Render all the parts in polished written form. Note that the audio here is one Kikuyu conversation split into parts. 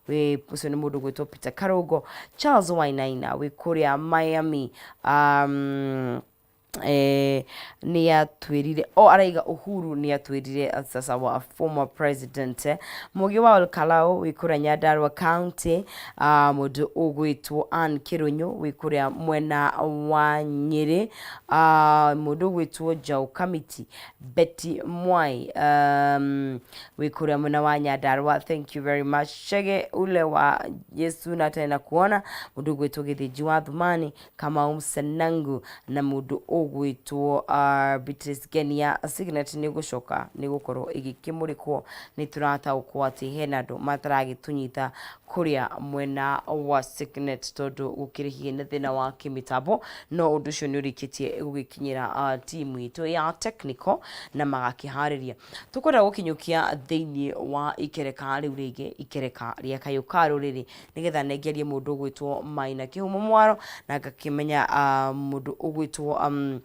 Wĩ ũcio nĩ mũndũ gwĩtwo Peter Karũngo. Charles Wainaina wĩ kũrĩa Miami, nĩ atwĩrire o araiga Uhuru nĩ atwĩrire sasa wa former president. Mũgĩ wa Olkalau wĩ kũrĩa Nyandarua County, mũndũ ũgwĩtwo Ann Kĩrũnyũ wĩ kũrĩa mwena wa Nyĩrĩ, mũndũ ũgwĩtwo Njaũ Kamiti Betty Mwai wĩ kũrĩa mwena wa Nyandarua, thank you very much. Chege ule wa Yesu na tena kuona mũndũ ũgwĩtwo Gĩthĩnji wa Thumani Kamau Msenangu na mũndũ ũgwĩtwo Beatrice Genia. Signet nĩ gũcoka nĩ gũkorwo ĩgĩkĩmũrĩkwo. Nĩ tũrataũkwo atĩ hena andũ mataragĩtũnyita kũrĩa mwena wa Signet tondũ gũkĩrĩ hihi na thĩna wa kĩmĩtambo, no ũndũ ũcio nĩ ũrĩkĩtie gũgĩkinyĩra timu itũ ya technical na magakĩharĩria. Tũkwenda gũkinyũkia thĩinĩ wa ikereka rĩu rĩngĩ, ikereka rĩa kayũ ka rũrĩrĩ, nĩgetha nengerie mũndũ ũgwĩtwo Maina Kĩhumo Mwaro na ngakĩmenya mũndũ ũgwĩtwo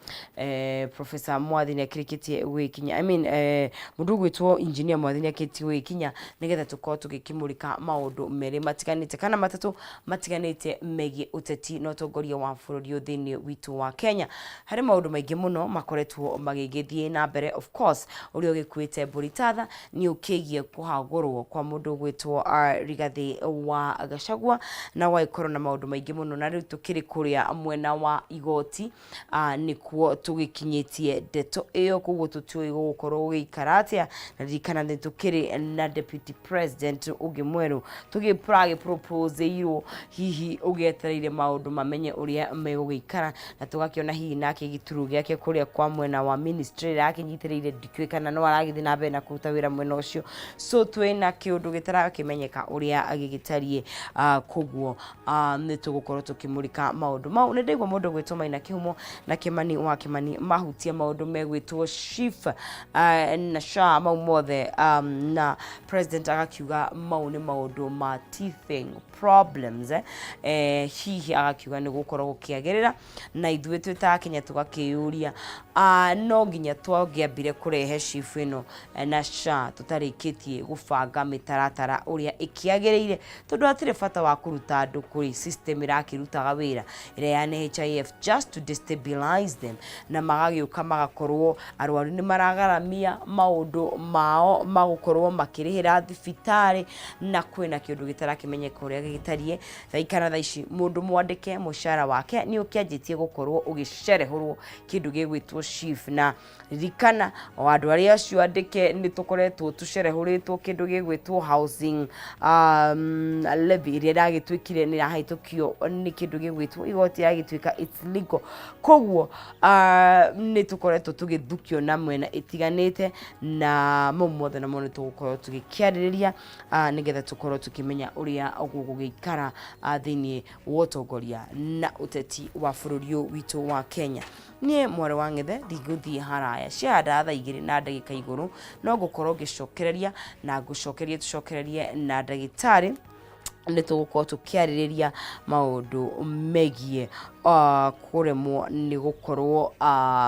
Professor Mwathi nĩ akĩrĩkĩtie gũgĩkinya, I mean, mũndũ ũgwĩtwo Engineer Mwathi nĩ akĩrĩkĩtie gũgĩkinya, nĩgetha tũkorwo tũgĩkĩmũrĩka maũndũ merĩ matiganĩte kana matatũ matiganĩte megiĩ ũteti na ũtongoria wa bũrũri ũyũ thĩinĩ witũ wa Kenya. Harĩ maũndũ maingĩ mũno makoretwo magĩgĩthiĩ na mbere, of course ũrĩa ũgĩkuĩte mbũri tatha nĩ ũkĩgiĩ kũhagũrwo kwa mũndũ ũgwĩtwo Rigathĩ wa Gachagua, na gũgagĩkorwo na maũndũ maingĩ mũno, na rĩu tũkĩrĩ kũrĩa mwena wa igoti, nĩkuo tũgĩkinyĩtie ndeto ĩyo, koguo tũtiũĩ gũgũkorwo gũgĩikara atĩa. Na ririkana nĩ tũkĩrĩ na deputy president ũngĩ mwerũ tũgĩ propose-irwo, hihi ũgĩetereire maũndũ mamenye ũrĩa megũgĩikara, na tũgakĩona hihi nake gĩturũ gĩake kũrĩa kwa mwena wa ministry ĩrĩa akĩnyitĩrĩire, ndikĩũĩ kana no aragĩthiĩ na mbere na kũruta wĩra mwena ũcio. So twĩna kĩũndũ gĩtarakĩmenyeka ũrĩa gĩgĩtariĩ, koguo nĩ tũgũkorwo tũkĩmũrĩka maũndũ mau. Nĩ ndaigua mũndũ gwĩtwo Maina Kĩhumo na Kĩmani wa Kĩmani mahutia maũndũ megwĩtwo SHIF na SHA mau mothe, na president agakiuga mau nĩ maũndũ ma teething problems, hihi agakiuga nĩ gũkorwo gũkĩagĩrĩra, na ithuĩ twĩ ta Akenya tũgakĩyũria, no nginya twangĩambire kũrehe SHIF ĩno na SHA tũtarĩkĩtie gũbanga mĩtaratara ũrĩa ĩkĩagĩrĩire, tondũ hatirĩ bata wa kũruta andũ kũrĩ system ĩrakĩrutaga wĩra ĩrĩa ya NHIF just to destabilize them, na magagĩũka magakorwo arwaru nĩ maragaramia maũndũ mao magũkorwo makĩrĩhĩra thibitarĩ, na kwĩna kĩũndũ gĩtarakĩmenyeka ũrĩa gĩgĩtariĩ. Thaa kana thaa ici mũndũ mwandĩke mũcara wake nĩ ũkĩanjĩtie gũkorwo ũgĩcerehũrwo kĩndũ gĩgwĩtwo SHIF. Na ririkana o andũ arĩa acio andĩke nĩ tũkoretwo tũcerehũrĩtwo kĩndũ gĩgwĩtwo housing levy ĩrĩa ĩragĩtuĩkire nĩ ĩrahĩtũkio nĩ kĩndũ gĩgwĩtwo igoti, yagĩtuĩka it's legal. Koguo nĩ tũkoretwo tũgĩthukio na mwena ĩtiganĩte, na mau mothe namo nĩ tũgũkorwo tũgĩkĩarĩrĩria, nĩgetha tũkorwo tũkĩmenya ũrĩa gũgũgĩikara thĩinĩ wa ũtongoria na ũteti wa bũrũri ũyũ witũ wa Kenya. Niĩ mwarĩ wa ng'ethe ndigũthiĩ haraya, ciahanda thaa 2 na ndagĩka igũrũ, no ngũkorwo ngĩcokereria na ngũcokerie tũcokererie na ndagĩtarĩ. Nĩ tũgũkorwo tũkĩarĩrĩria maũndũ megiĩ kũremwo nĩ gũkorwo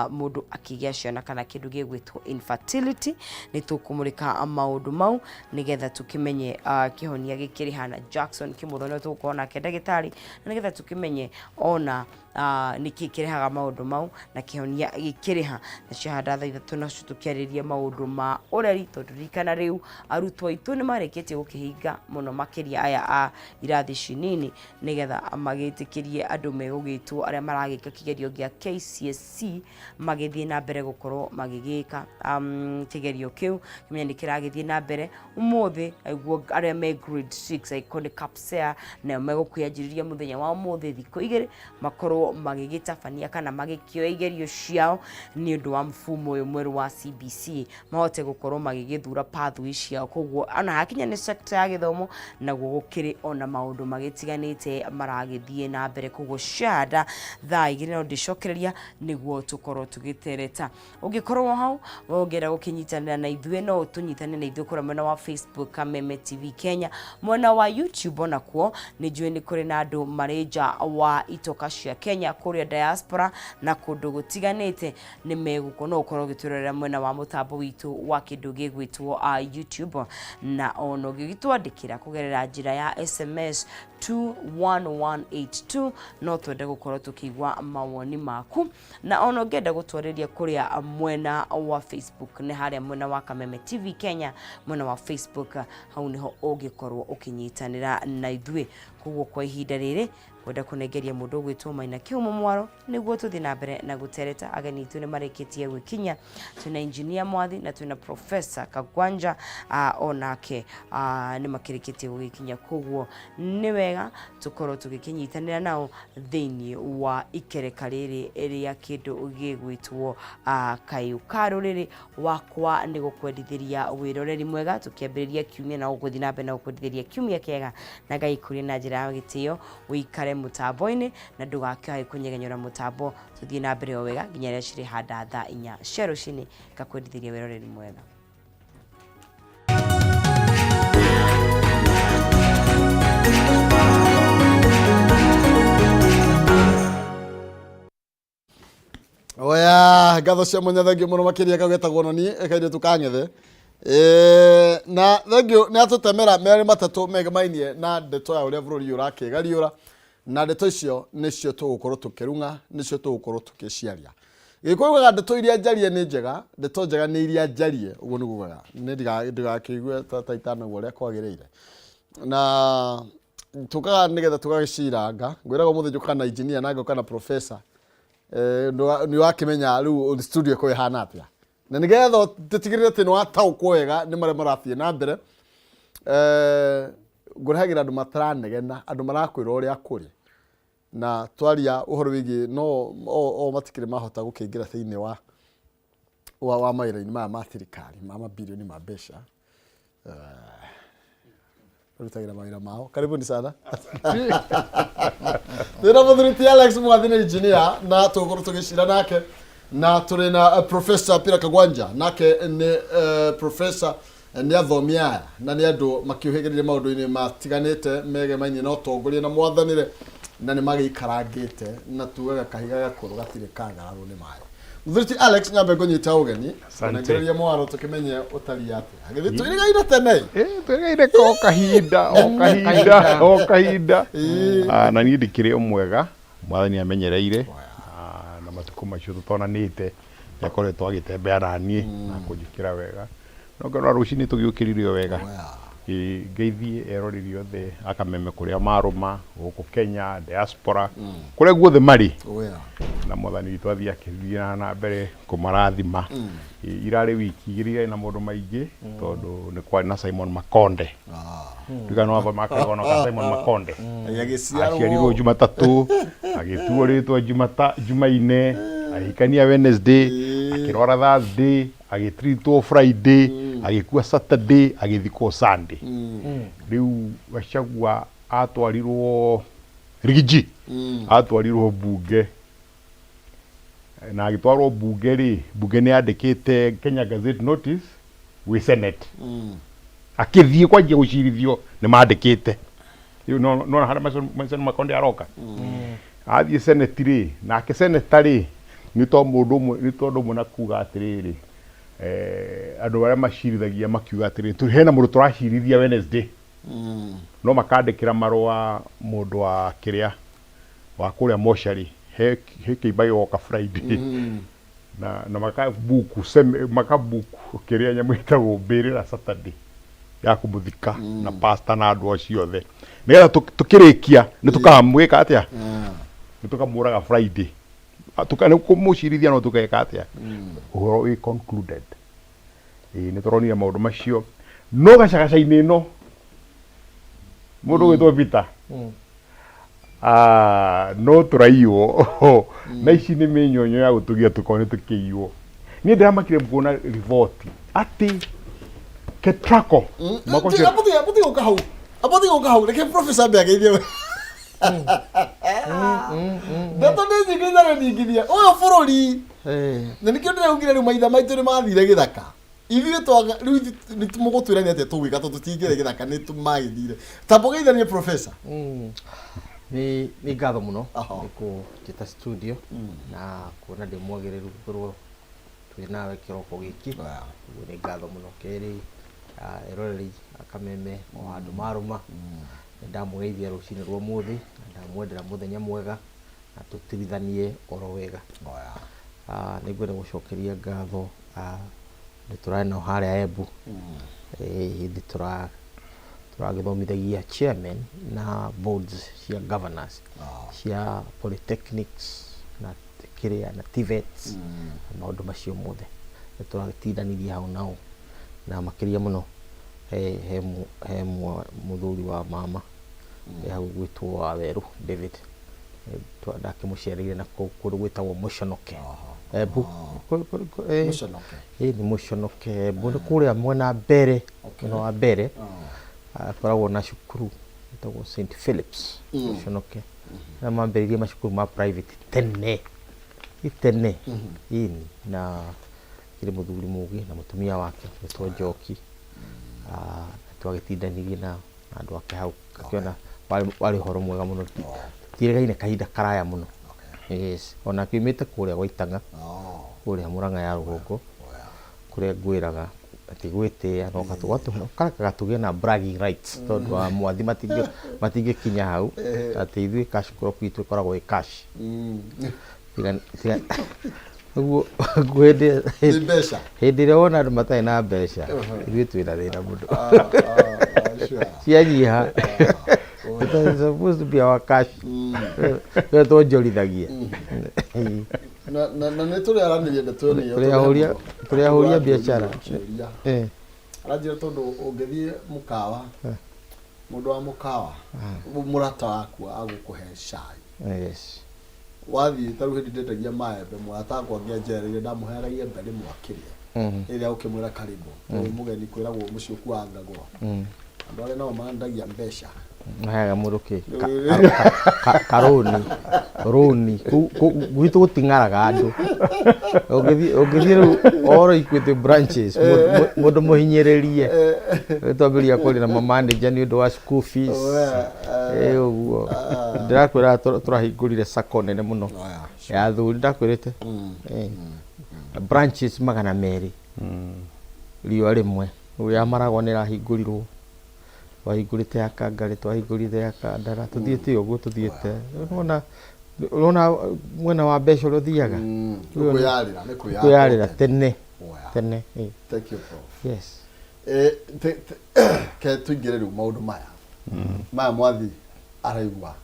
mũndũ akĩgĩa ciana kana kĩndũ gĩgwĩtwo infertility. Nĩ tũkũmũrĩka maũndũ mau nĩgetha tũkĩmenye kĩhonia gĩkĩrĩ hana. Jackson Kĩmũtho nĩwe tũgũkorwo nake ndagĩtarĩ, na nĩgetha tũkĩmenye ona nĩkĩ kĩrehaga maũndũ mau na kĩhonia gĩkĩrĩha. Na ciahanda thaa 3 nacio tũkĩarĩria maũndũ ma ũreri, tondũ ririkana rĩu arutwo aitũ nĩ marĩkĩtie gũkĩhinga mũno, makĩria aya a irathi ici nini, nĩgetha magĩtĩkĩrie andũ megũgĩtwo arĩa maragĩka kĩgerio gĩa KCSE magĩthiĩ na mbere gũkorwo magĩgĩka kĩgerio kĩu. Kĩmenya nĩ kĩragĩthiĩ na mbere ũmũthĩ, aiguo arĩa me grade 6 angĩkorwo nĩ KAPSEA nayo megũkĩanjĩrĩria mũthenya wa ũmũthĩ, thikũ 2 makorwo magĩgĩtabania kana magĩkĩoya igerio ciao nĩ ũndũ wa mfumo ũyũ mwerũ wa CBC, mahote gũkorwo magĩgĩthura pathway ciao. Koguo ona hakinya nĩ sector ya gĩthomo, naguo gũkĩrĩ ona maũndũ magĩtiganĩte maragĩthiĩ na mbere. Koguo ciahanda handa thaa 2 no ndĩcokereria nĩguo tũkorwo tũgĩtereta. Ũngĩkorwo hau we ũngĩenda gũkĩnyitanĩra na ithuĩ no ũtũnyitane na ithuĩ kũrĩa mwena wa Facebook Kameme TV Kenya, mwena wa YouTube onakuo nĩ njũĩ nĩ kũrĩ na andũ marĩ nja wa itoka cia Kenya kũrĩa diaspora na kũndũ gũtiganĩte nĩ megũkorwo no ũkorwo ũgĩtwĩrorera mwena wa mũtambo witũ wa kĩndũ gĩgwĩtwo YouTube, na ona ũngĩgĩtwandĩkĩra kũgerera njĩra ya SMS 21182 no twende gũkorwo tũkĩigua mawoni maku. Na ona ũngĩenda gũtwarĩria kũrĩa mwena wa Facebook, nĩ harĩa mwena wa Kameme TV Kenya, mwena wa Facebook, hau nĩho ũngĩkorwo ũkĩnyitanĩra na ithuĩ. Koguo kwa ihinda rĩrĩ ngwenda kũnengeria mũndũ ũgwĩtwo Maina Kĩhumo Mwaro nĩguo tũthiĩ na mbere na gũtereta. Ageni itũ nĩ marĩkĩtie gwĩkinyia, twĩna Engineer Mwathi na twĩna Professor Kagwanja, onake nĩ makĩrĩkĩtie gũgĩkinya, koguo nĩ wega tũkorwo tũgĩkĩnyitanĩra nao thĩinĩ wa ikereka rĩrĩ rĩa kĩndũ gĩgwĩtwo Kayũ ka Rũrĩrĩ. Wakwa nĩ gũkwendithĩria wĩroreri mwega tũkĩambĩrĩria kiumia na gũgũthiĩ na mbere na gũkwendithĩria kiumia kĩega, na Ngai kũrie na njĩra ya gĩtĩo ũikare mũtambo-inĩ na ndũgakĩage kũnyegenyũra mũtambo. Tũthiĩ na mbere o wega nginya rĩrĩa cirĩ handa thaa 4 cia rũcinĩ. Ngakwendithĩria wĩroreri mwega. Oya, ngatho cia mwanya, thengiũ mũno makĩria. Kau getagwo noni kairĩtu ka ng'ethe. Eh, na thengiũ nĩ atũtemera merĩ matatũ megemainie na ndeto ya ũrĩa bũrũri ũyũ ũrakĩgariũra, na ndeto icio nĩcio tũgũkorwo tũkĩrung'a, nĩcio tũgũkorwo tũkĩciaria. Gĩkũyũ ugaga ndeto iria njarie nĩ njega, ndeto njega nĩ iria njarie, ũguo nĩguo ugaga. Nĩ ndigakĩigue ta itanaugua ũrĩa kwagĩrĩire. Na tũkaga nĩgetha tũgagĩciranga. Ngwĩraga ũmũthĩ njũkaga na engineer na ngoka na professor. Nĩ wakĩmenya rĩu studio ĩkoragwo ĩhana atĩa. Na nĩgetha tũtigĩrĩre atĩ nĩ wataũkwo wega nĩ marĩa marathiĩ na mbere, ngũrehagĩra andũ mataranegena, andũ marakwĩra ũrĩa kũrĩ. Na twaria ũhoro wĩgiĩ no o matikĩrĩ mahota gũkĩingĩra thĩinĩ wa mawĩra-inĩ maya ma thirikari ma mabirioni ma mbeca. Marutagĩra mawĩra mao. Karibuni sana. Twĩna mũthuri ti Alex Mwathi, nĩ engineer, na tũgũkorwo tũgĩcira nake, na tũrĩ na Professor Peter Kagwanja, nake nĩ professor, nĩ athomi aya na nĩ andũ makĩũhĩgĩrĩire maũndũ-inĩ matiganĩte megemainie na ũtongoria na mwathanĩre, na nĩ magĩikarangĩte, na tugaga kahiga gakũrũ gatirĩ kagararwo nĩ maĩ. Mũthuri ti Alex, nyambe ngũnyita ũgeni. Asante. Ũnengererie mwaro tũkĩmenye ũtariĩ atĩa. Githĩ twĩrĩgaine tene? Eh, twĩrĩgaine o kahinda o kahinda o kahinda. Ah, na niĩ ndikĩrĩ o mwega, Mwathani amenyereire. Ah, na matukũ macio tũtonanĩte nĩ akoretwo agĩtembea na niĩ na kũnjĩkĩra wega, no ngona rũcinĩ tũgĩũkĩrire o wega. Ĩĩ, ngeithie eroreri othe akameme kũrĩa marũma gũkũ Kenya, diaspora, kũrĩa guothe marĩ, na Mwathani witũ athiĩ akĩthiaga na mbere kũmarathima. Ĩĩ, irarĩ wiki 2 irarĩ na maũndũ maingĩ tondũ nĩ kwarĩ na Simon Makonde. Ndirikana no wathoma karũgano ka Simon Makonde. Aciarirwo Jumatatũ, agĩtuo rĩtwa Jumaine, agĩhikania Wednesday, akĩrwara Thursday, agĩtritwo Friday, agĩkua Saturday, agĩthikwo Sunday. Rĩu Gachagua atwarirwo Rigiji, atwarirwo mbunge, na agĩtwarwo mbunge rĩ, mbunge nĩ yandĩkĩte Kenya Gazette Notice gwĩ Senate. Akĩthiĩ kwanjia gũcirithio nĩ mandĩkĩte. Rĩu nona harĩa Mason Makonde aroka. Athiĩ Senate rĩ, nake senator rĩ, nĩ to mũndũ ũmwe, nĩ tondũ ũmwe na kuga atĩrĩrĩ, andũ arĩa macirithagia makiuga atĩrĩrĩ, hena mũndũ tũracirithia Wednesday. No makandĩkĩra marũa mũndũ wa kĩrĩa, wa kũrĩa mocarĩ, he kĩimba gĩgoka Friday. Na makabuku makabuku kĩrĩa nyamũ ĩtagwo mbĩrĩra Saturday ya kũmũthika na pastor na andũ acio othe, nĩgetha tũkĩrĩkia nĩ tũkamwĩka atĩa, nĩ tũkamũraga Friday. Nĩ kũmũcirithia, no tũgeka atĩa, ũhoro wĩ concluded. Ĩĩ, nĩ tũronire maũndũ macio, no gacagaca-inĩ ĩno mũndũ ũgwĩtwo Peter. Ah, no tũraiywo na ici nĩ mĩnyonyo ya gũtũgia tũkorwo nĩ tũkĩiywo. Niĩ ndĩramakire kuona riboti atĩ Ketraco mwaka ũcio. Abuthi gũka hau. Abuthi gũka hau. Reke professor ambe ageithie. Ndeto nĩ nyingĩ itarĩ ningithia ũyũ bũrũri. Na nĩkĩo ndĩraugire rĩu maitha maitũ nĩ mathire gĩthaka. Ithuĩ twaga rĩu ithuĩ nĩ mũgũtwĩra nĩ atĩa tũgwĩka tondũ tũtingĩrĩ gĩthaka nĩ magĩthire. Tamba ũgeithanie professor. Nĩ ngatho mũno nĩ kũnjĩta studio na kuona ndĩ mwagĩrĩru gũkorwo twĩ nawe kĩroko gĩkĩ. Ũguo nĩ ngatho mũno. Kerĩ, eroreri a Kameme o handũ marũma, nĩ ndamũgeithia rũcinĩ rwa ũmũthĩ na ndamwendera mũthenya mwega na tũtirithanie oro wega. Nĩ ngwenda gũcokeria ngatho andũ tũrarĩ nao harĩa Embu hĩndĩ tũragĩthomithagia chairman na boards cia governors cia polytechnics na kĩrĩa na TVETs na maũndũ macio mothe. Nĩ tũragĩtindanirie hau nao na makĩria mũno he mũthuri wa mama e hau ũgwĩtwo Wawerũ David. Ndakĩmũcereire na kũu kũndũ gwĩtagwo Mũconoke. Embu. Mũconoke. Ĩĩ nĩ Mũconoke Embu nĩ kũrĩa mwena mbere, mwena wa mbere akoragwo na cukuru ĩtagwo St Philips Mũconoke. Arĩa mambĩrĩirie macukuru ma private tene, tene ĩni na akĩrĩ mũthuri mũgĩ na mũtumia wake gwĩtwo Njoki. Nĩtwagĩtindanirie na andũ ake hau ngakĩona warĩ ũhoro mwega mũno. Tũtiĩrĩgaine kahinda karaya mũno. Yes, onake oimĩte kũrĩa gwa Itang'a, kũrĩa Mũrang'a ya rũgongo, kũrĩa ngwĩraga ti gwĩtĩa no karekaga tũgĩe na bragging rights tondũ wa mwathi matingĩkinya hau atĩ ithuĩ cash crop itũ ĩkoragwo ĩ cash. Tiga ũguo hĩndĩ Nĩ mbeca. Hĩndĩ ĩrĩa wona andũ matarĩ na mbeca, ithuĩ twĩna thĩna mũno. Cianyiha. It is supposed to be our cash. Ĩyo twonjorithagia. Na nĩ tũrĩ aranĩria ndeto ĩno ĩyo. Tũrĩ ahũri a biacara. Kĩũria. Aranjĩra tondũ ũngĩthiĩ mũkawa, mũndũ wa mũkawa, mũrata waku agũkũhe cai. Wathiĩ ta rĩu hĩndĩ ndendagia maembe mũrata wakwa angĩanjereire ndamũheaga iembe rĩmwe akĩrĩa. Rĩrĩa ũkĩmwĩra karibu. Ũyũ mũgeni kwĩragwo mũciĩ ũkuaga ngagũro. Andũ arĩa nao mandagia mbeca. Maheaga mũndũ kĩ? Karũni. Rũni. Gwitũ gũting'araga andũ. Ũngĩthiĩ rĩu oro Equity branches, mũndũ mũhinyĩrĩrie. Rĩu twambĩrĩria kwaria na mamanager nĩ ũndũ wa school fees. Ĩ ũguo. Ndĩrakwĩra tũrahingũrire sacco nene mũno ya athuri ndakwĩrĩte. Branches 200 riũa rĩmwe. Rĩu ya Maragwa nĩ ĩrahingũrirwo. Twahingũrĩte ya Kangarĩ, twahingũrire ya Kandara, tũthiĩte ũguo tũthiĩte. Ũrona ũrona mwena wa mbeca ũrĩa ũthiaga. Kwĩyarĩra, nĩ kwĩyarĩra. Kwĩyarĩra tene. Tene. Thank you, Prof. Yes. Ke tũingĩre rĩu maũndũ maya. Maya mwathi araigua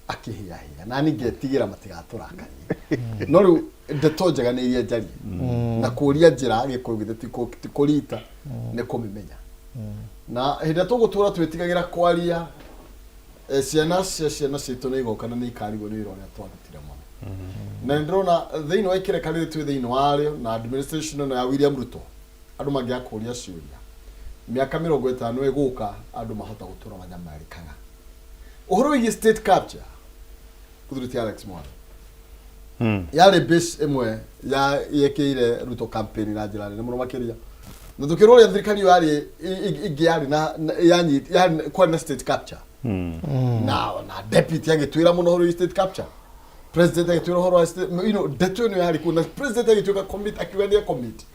akĩhĩahĩa na niĩ ngetigĩra matigatũrakarie. No rĩu ndeto njega nĩ iria njarie. Na kũria njĩra Gĩkũyũ githĩ ti kũrita nĩ kũmĩmenya. Na hĩndĩ ĩrĩa tũgũtũra twĩtigagĩra kwaria ciana cia ciana citũ nĩ igoka na nĩ ikarigwo nĩ wĩra ũrĩa twarutire mũno. Na nĩ ndĩrona thĩinĩ wa ikereka rĩrĩ twĩ thĩinĩ warĩo na administration ĩno ya William Ruto andũ mangĩaga kũria ciũria mĩaka 50 ĩgũka andũ mahota gũtũra manyamarĩkaga. Ũhoro wĩgiĩ state capture mũthuri ti Alex Mwangi yarĩ base ĩmwe ya yekĩire Ruto campaign na njĩra nene mũno makĩria na tũkĩrwo ũrĩa thirikari ĩyo yarĩ ĩngĩ yarĩ na yarĩ kwarĩ na state capture na na deputy agĩtwĩra mũno ũhoro wĩgiĩ state capture, president agĩtwĩra ũhoro wa state, ndeto ĩno yarĩ kuo na president agĩtuĩka commit, akiuga nĩ commit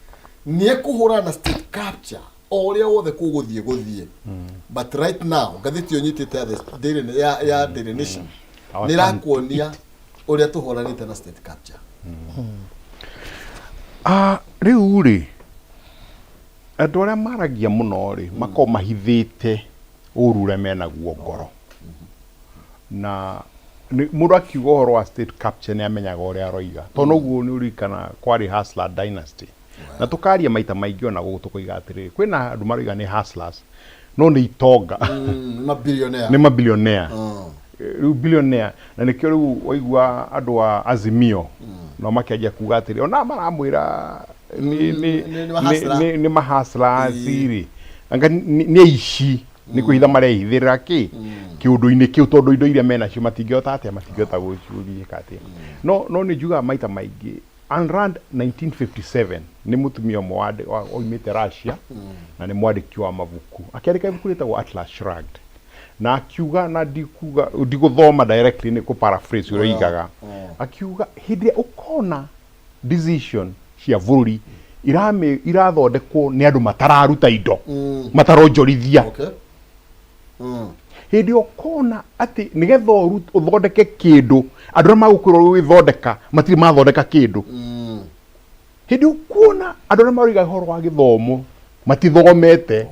nĩ ekũhũrana na state capture o ũrĩa wothe kũgũthiĩ gũthiĩ. But right now ngathĩti ĩyo nyitĩte ya the Daily, ya Daily Nation nĩ ĩrakuonia ũrĩa tũhũranĩte na state capture. Ah, rĩu rĩ andũ arĩa maragia mũno rĩ makoragwo mahithĩte ũru ũrĩa menaguo ngoro na mũndũ akiuga ũhoro wa state capture nĩ amenyaga ũrĩa aroiga tondũ noguo nĩ ũririkana kwarĩ hustler dynasty na tũkaria maita maingĩ ona gũkũ tũkoiga atĩrĩrĩ kwĩna andũ maroiga nĩ hustlers no nĩ itonga. Nĩ mabillionaire. Nĩ mabillionaire. Rĩu billionaire na nĩkĩo rĩu waigua andũ a Azimio nao makĩanjia kuga atĩrĩ ona maramwĩra nĩ nĩ Nĩ mahustler. nĩ mahustlers rĩ anga nĩ aici nĩ kwĩhitha marehithĩrĩra kĩ. Kĩũndũ-inĩ kĩu, tondũ indo iria menacio matingĩhota atĩa, matingĩhota gũciĩka atĩa. No nĩ njugaga maita maingĩ, Ayn Rand 1957 nĩ mũtumia ũmwe oimĩte Russia na nĩ mwandĩki wa mabuku, akĩandĩka ibuku rĩtagwo Atlas Shrugged, na akiuga, na ndikuga, ndigũthoma directly, nĩ kũ paraphrase ũrĩa oigaga, akiuga hĩndĩ ĩrĩa ũkona decision cia bũrũri irathondekwo nĩ andũ matararuta indo, mataronjorithia, hĩndĩ ĩrĩa ũkona atĩ nĩgetha ũthondeke kĩndũ, andũ arĩa magũkwĩra ũgĩthondeka matirĩ mathondeka kĩndũ, hĩndĩ ĩrĩa ũkuona andũ arĩa maroiga ũhoro wa gĩthomo matithomete,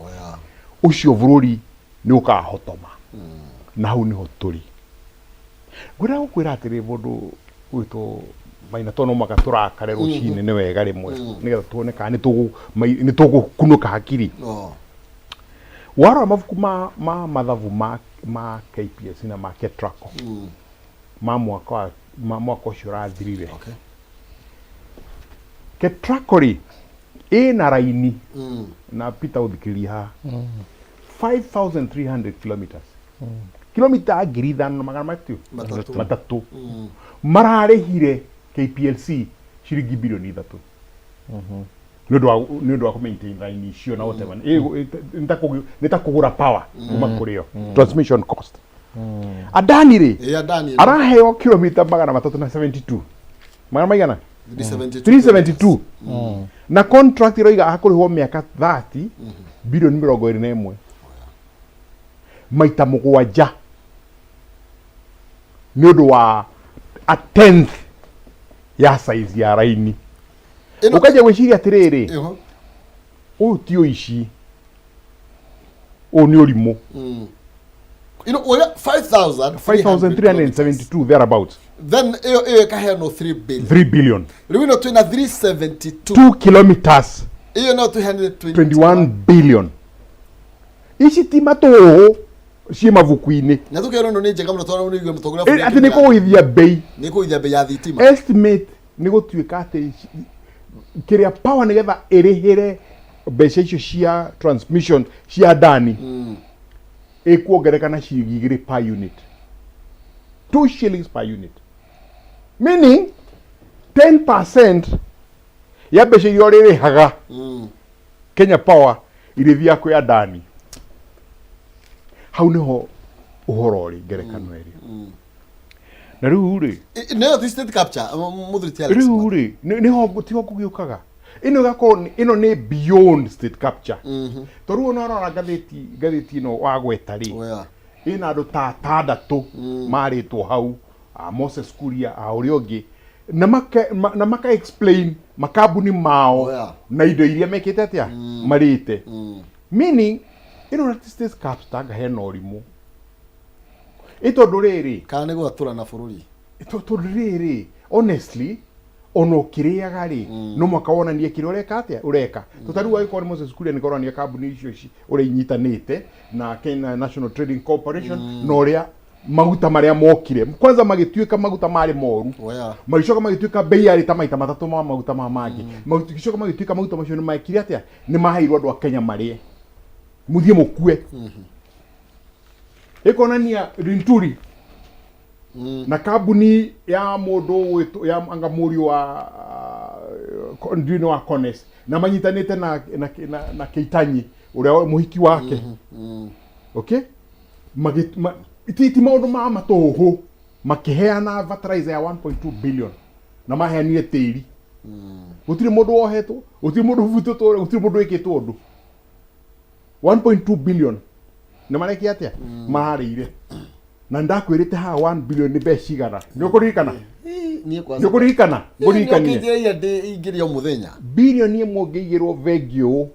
ũcio bũrũri nĩ ũkahotoma. Na hau nĩho tũrĩ. Ngwenda gũkwĩra atĩrĩ, mũndũ gwĩtwo Maina, tondũ no mũhaka tũrakare rũcinĩ, nĩ wega rĩmwe nĩgetha tuone kana nĩ tũgũkunũka hakiri. Warora mabuku ma mathabu ma KPLC na ma KETRACO ma mwaka wa ma mwaka ũcio ũrathirire, KETRACO rĩ ĩna raini, na Peter ũthikĩrĩrie haha, 5300 kilometers, kilomita 5,300. 300. 300. Mararĩhire KPLC ciringi bilioni 3 nĩ ũndũ wa kũ-maintain line icio na whatever. Nĩ ta kũgũra power kuma kũrĩ o, transmission cost. Adani rĩ, Ĩ, Adani ĩno. araheo kilomita 372, magana maigana? 372. 372, na contract ĩroiga akũrĩhwo mĩaka 30, bilioni 21, maita 7 nĩ ũndũ wa a tenth ya size ya raini. Ũkanjia gwĩciria atĩrĩrĩ, ũyũ ti ũici, ũyũ nĩ ũrimũ. Ũrĩa 5300 5372 thereabout. Then ĩyo ĩkaheanwo 3 billion. 3 billion. Rĩu ĩno twĩna 372. 2 kilometers. Ĩyo no twĩheanire 21 billion. Ici ti matũhũhũ ciĩ mabuku-inĩ. Na tũkerwo ĩno nĩ njega mũno tondũ nĩ mũtongoria wa bũrũri Atĩ nĩ kũgũithia mbei. Nĩ kũgũithia mbei ya thitima. Estimate nĩ gũtuĩka atĩ kĩrĩa power nĩgetha ĩrĩhĩre mbeca icio cia transmission cia Adani ĩkuongereka na ciringi 2 per unit, 2 shillings per unit, meaning 10% ya mbeca iria ũrĩrĩhaga Kenya Power irĩthiaga kwĩ Adani. Hau nĩho ũhoro ũrĩ, ngerekano ĩrĩa na rĩu rĩ. Nĩyo ti state capture, mũthuri ti Alex. Rĩu rĩ, nĩho tiho kũgĩũkaga ĩno ĩgakorwo ĩno nĩ beyond state capture, tondũ rĩu ona ũrora ngathĩti ĩno wagweta rĩ, ĩna andũ ta atandatũ marĩtwo hau, a Moses Kuria, a ũrĩa ũngĩ, na maka explain makambuni mao na indo iria mekĩte atĩa, marĩte, meaning ĩno na ti state capture, anga hena ũrimũ ĩ tondũ rĩrĩ. Kana nĩ gwatũra na bũrũri. Tondũ rĩrĩ, honestly, ona ũkĩrĩaga rĩ, no mwaka wonanie kĩrĩa ũreka atĩa, ũreka tũta rĩu angĩkorwo nĩ Moses Kuria, nĩ koronania kambuni icio ũrĩa inyitanĩte na Kenya National Trading Corporation, na ũrĩa maguta marĩa mokire kwanza magĩtuĩka maguta marĩ moru, magĩcoka magĩtuĩka bei yarĩ ta maita matatũ ma maguta ma mangĩ, magĩcoka magĩtuĩka maguta macio nĩ mekire atĩa, nĩ maheirwo andũ a Kenya marĩe, mũthiĩ mũkue. Ĩkonania Linturi na kambuni ya mũndũ ũgwĩtwo ya anga mũriũ wa ndiũĩ nĩ wa Cones, na manyitanĩte na Keitanyi ũrĩa mũhiki wake, okay, ti maũndũ ma matũhũ, makĩheana fertilizer ya 1.2 billion na maheanire tĩri. Gũtirĩ mũndũ wohetwo, gũtirĩ mũndũ ũbutĩtwo, gũtirĩ mũndũ wĩkĩtwo ũndũ. 1.2 billion nĩ marekia atĩa, mararĩire. Na ndakwĩrĩte haha 1 billion nĩ mbeca cigana, nĩ ũkũririkana? Niĩ kwanza. Nĩ ũkũririkana? Ngũririkanie. Nĩ ndĩ ingĩrĩa o mũthenya. 1 billion ũngĩigĩrwo bengi ũũ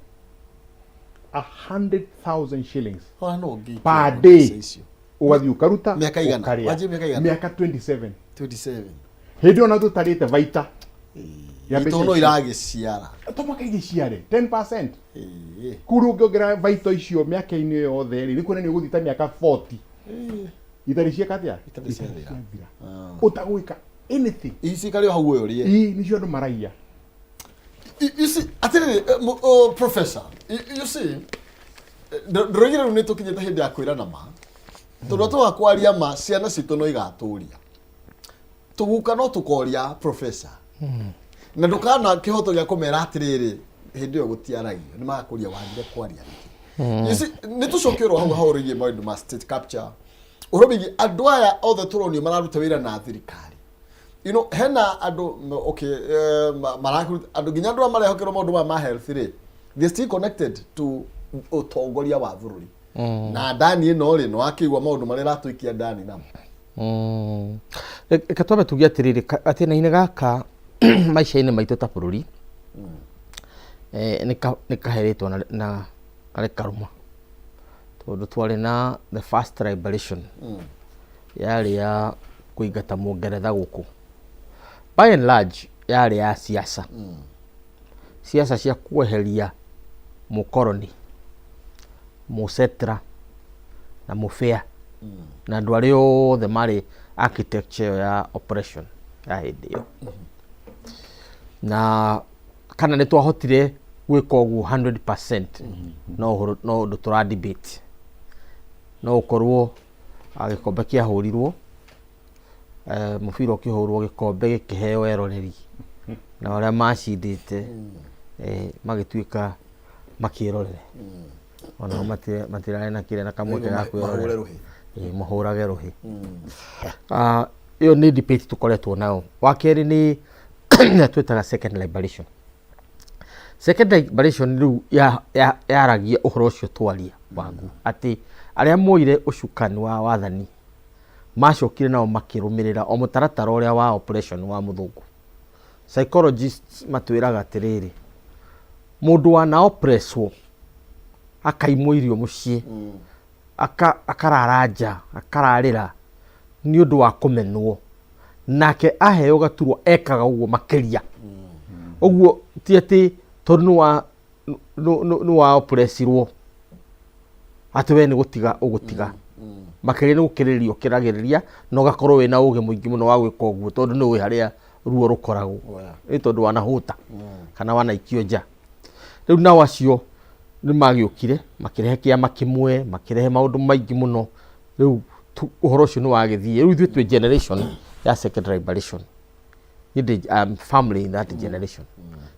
100,000 shillings Ona no ũngĩikia per mbeca day, icio. ũgathiĩ ũkaruta Mĩaka igana? ũkarĩa. Wanjie mĩaka igana? Mĩaka 27. 27. Hĩndĩ ĩyo na tũtarĩte baita ya mbeca Itono icio. iragĩciara. To mwaka igĩciare 10%. Kũu rĩu ũngĩongerera baita icio mĩaka-inĩ ĩyo yothe rĩ, nĩ kuonania ũgũthiĩ ta mĩaka 40 itarĩ cieka atĩa? Itarĩ ciathira. Ciathira ũtagwĩka anything. Ici karĩ o hau ũyũ rĩe. Ii nĩcio andũ maraiya. You see, atĩrĩrĩ, oh, professor, you see, ndĩroigire rĩu nĩ tũkinyĩte hĩndĩ ya kwĩrana ma. Tondũ twaga kwaria ma, ciana citũ no igatũria. Tũguka no tũkoria professor. Na ndũkana kĩhoto gĩa kũmera atĩrĩrĩ, hĩndĩ ĩyo gũtiaragio, nĩ magakũria wagire kwaria nĩkĩ. You see, nĩ tũcoke oro hau hau rĩgiĩ maũndũ ma state capture. Ũhoro wĩgiĩ andũ aya othe tũronio mararuta wĩra na thirikari. Hena andũ okay, mararuta andũ nginya andũ arĩa marehokerwo maũndũ maya ma health rĩ, they still connected to ũtongoria wa bũrũri. Na ndani ĩno rĩ, nĩ wakĩigua maũndũ marĩa ĩratũikia ndani namo. Reke twambe tuge atĩrĩrĩ, gatĩna-inĩ gaka maica-inĩ maitũ ta bũrũri, nĩ kaheretwo na karĩ karũma, tondũ twarĩ na the first liberation yarĩ ya kũingata mũngeretha gũkũ. By and large yarĩ ya siasa, siasa cia kweheria mũkoroni, mũsetra na mũbĩa na andũ arĩa othe marĩ architecture ĩyo ya operation ya hĩndĩ ĩyo. Na kana nĩ twahotire gwĩka ũguo 100%, no ũhoro, no ũndũ tũra debate. No ũkorwo gĩkombe kĩahũrirwo, mũbira ũkĩhũrwo, gĩkombe gĩkĩheo eroreri na arĩa macindĩte magĩtuĩka makĩrorere, onao matirarĩ na kĩrĩa na kamweke ga mahũre kwĩrorera rũhĩ. Ĩĩ, mahũrage rũhĩ. Ĩyo nĩ debate tũkoretwo nayo. Wa kerĩ nĩ ĩrĩa twĩtaga second liberation. Second liberation rĩu yaragia ũhoro ũcio twaria wagu, atĩ arĩa moire ũcukani wa wathani macokire nao makĩrũmĩrĩra o mũtaratara ũrĩa wa operation wa mũthũngũ. Psychologists matwĩraga atĩrĩrĩ, mũndũ wana oppresswo, akaimwo irio mũciĩ, akarara nja, akararĩra nĩ ũndũ wa kũmenwo, nake aheo gaturwa ekaga ũguo makĩria. Ũguo ti atĩ tondũ nĩ wa oppressirwo atĩ we nĩ gũtiga ũgũtiga, makĩria nĩ gũkĩrĩrĩria ũkĩragĩrĩria, na ũgakorwo wĩna ũgĩ mũingĩ mũno wa gwĩka ũguo, tondũ nĩ ũĩ harĩa ruo rũkoragwo. Nĩ tondũ wanahũta kana wanaikio nja. Rĩu nao acio nĩ magĩũkire makĩrehe kĩama kĩmwe, makĩrehe maũndũ maingĩ mũno. Rĩu ũhoro ũcio nĩ wagĩthiĩ. Rĩu ithuĩ twĩ generation ya second liberation. Niĩ ndĩ, I'm firmly in that generation,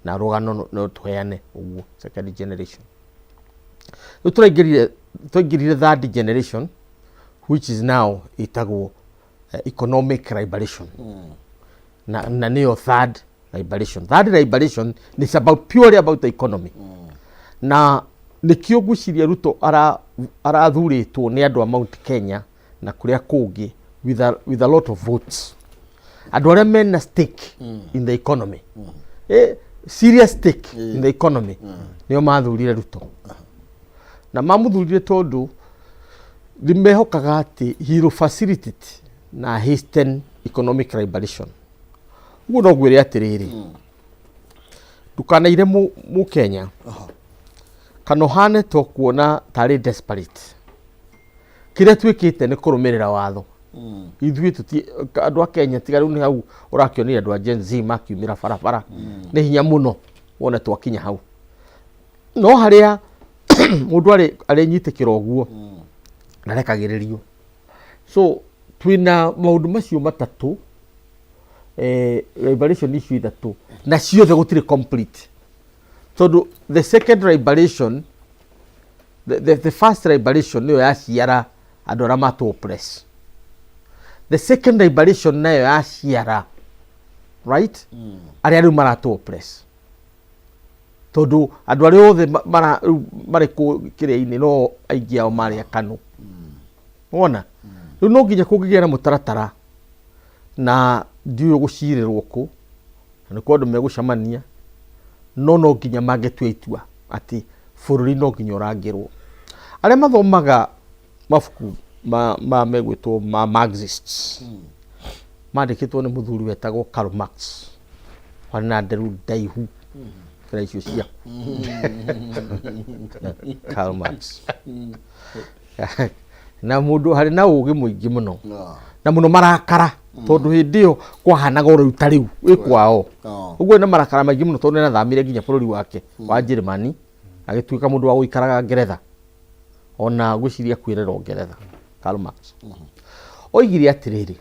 na rũgano no tũheane ũguo second generation. Rĩu twaingĩrire third generation, which is now ĩtagwo economic liberation, na nĩyo third liberation. Third liberation is about purely about the economy, na nĩkĩo ngwĩciria Ruto arathurĩtwo nĩ andũ a Mount Kenya na kũrĩa kũngĩ with a lot of votes, andũ arĩa mena stake in the economy, serious stake in the economy, nĩo mathurire Ruto. Na mamũthurire tondũ nĩ mehokaga atĩ he will facilitate na hasten economic liberation. Ũguo no ngwĩre atĩrĩrĩ, ndũkanaire mũkenya kana ũhane to kuona tarĩ desperate. Kĩrĩa twĩkĩte nĩ kũrũmĩrĩra watho. Ithuĩ tũti andũ a Kenya, tiga rĩu nĩ hau ũrakĩonire andũ a Gen Z makiumĩra barabara, nĩ hinya mũno wone twakinya hau. No harĩa mũndũ arĩ arĩnyitĩkĩra ũguo ndarekagĩrĩrio. So twĩna maũndũ macio matatũ, liberation icio ithatũ, na ciothe gũtirĩ complete, tondũ the second liberation, the first liberation nĩyo yaciara andũ arĩa matũ oppress. The second liberation nayo yaciara, right, arĩa rĩu maratũ oppress, tondũ andũ arĩa othe rĩu marĩ kũ kĩrĩa-inĩ no aingĩ ao marĩ akanu. Wona rĩu no nginya kũngĩgĩa na mũtaratara, na ndiũĩ gũcirĩrwo kũ, na nĩkuo andũ megũcemania, no nginya mangĩtua itua atĩ bũrũri no nginya ũrangĩrwo. Arĩa mathomaga mabuku ma megwĩtwo ma Marxists, mandĩkĩtwo nĩ mũthuri wetagwo Karl Marx, warĩ na nderu ndaihu kĩra icio ciaku. Karl Marx na mũndũ harĩ na ũgĩ mũingĩ mũno na mũno marakara, tondũ hĩndĩ ĩyo kwahanaga o rĩu ta rĩu wĩ kwao. Ũguo na marakara maingĩ mũno, tondũ nĩathamire nginya bũrũri wake wa Njĩrĩmani, agĩtuĩka mũndũ wa gũikaraga Ngeretha, ona ngwĩciria kwĩrera Ngeretha. Karl Marx oigire atĩrĩrĩ,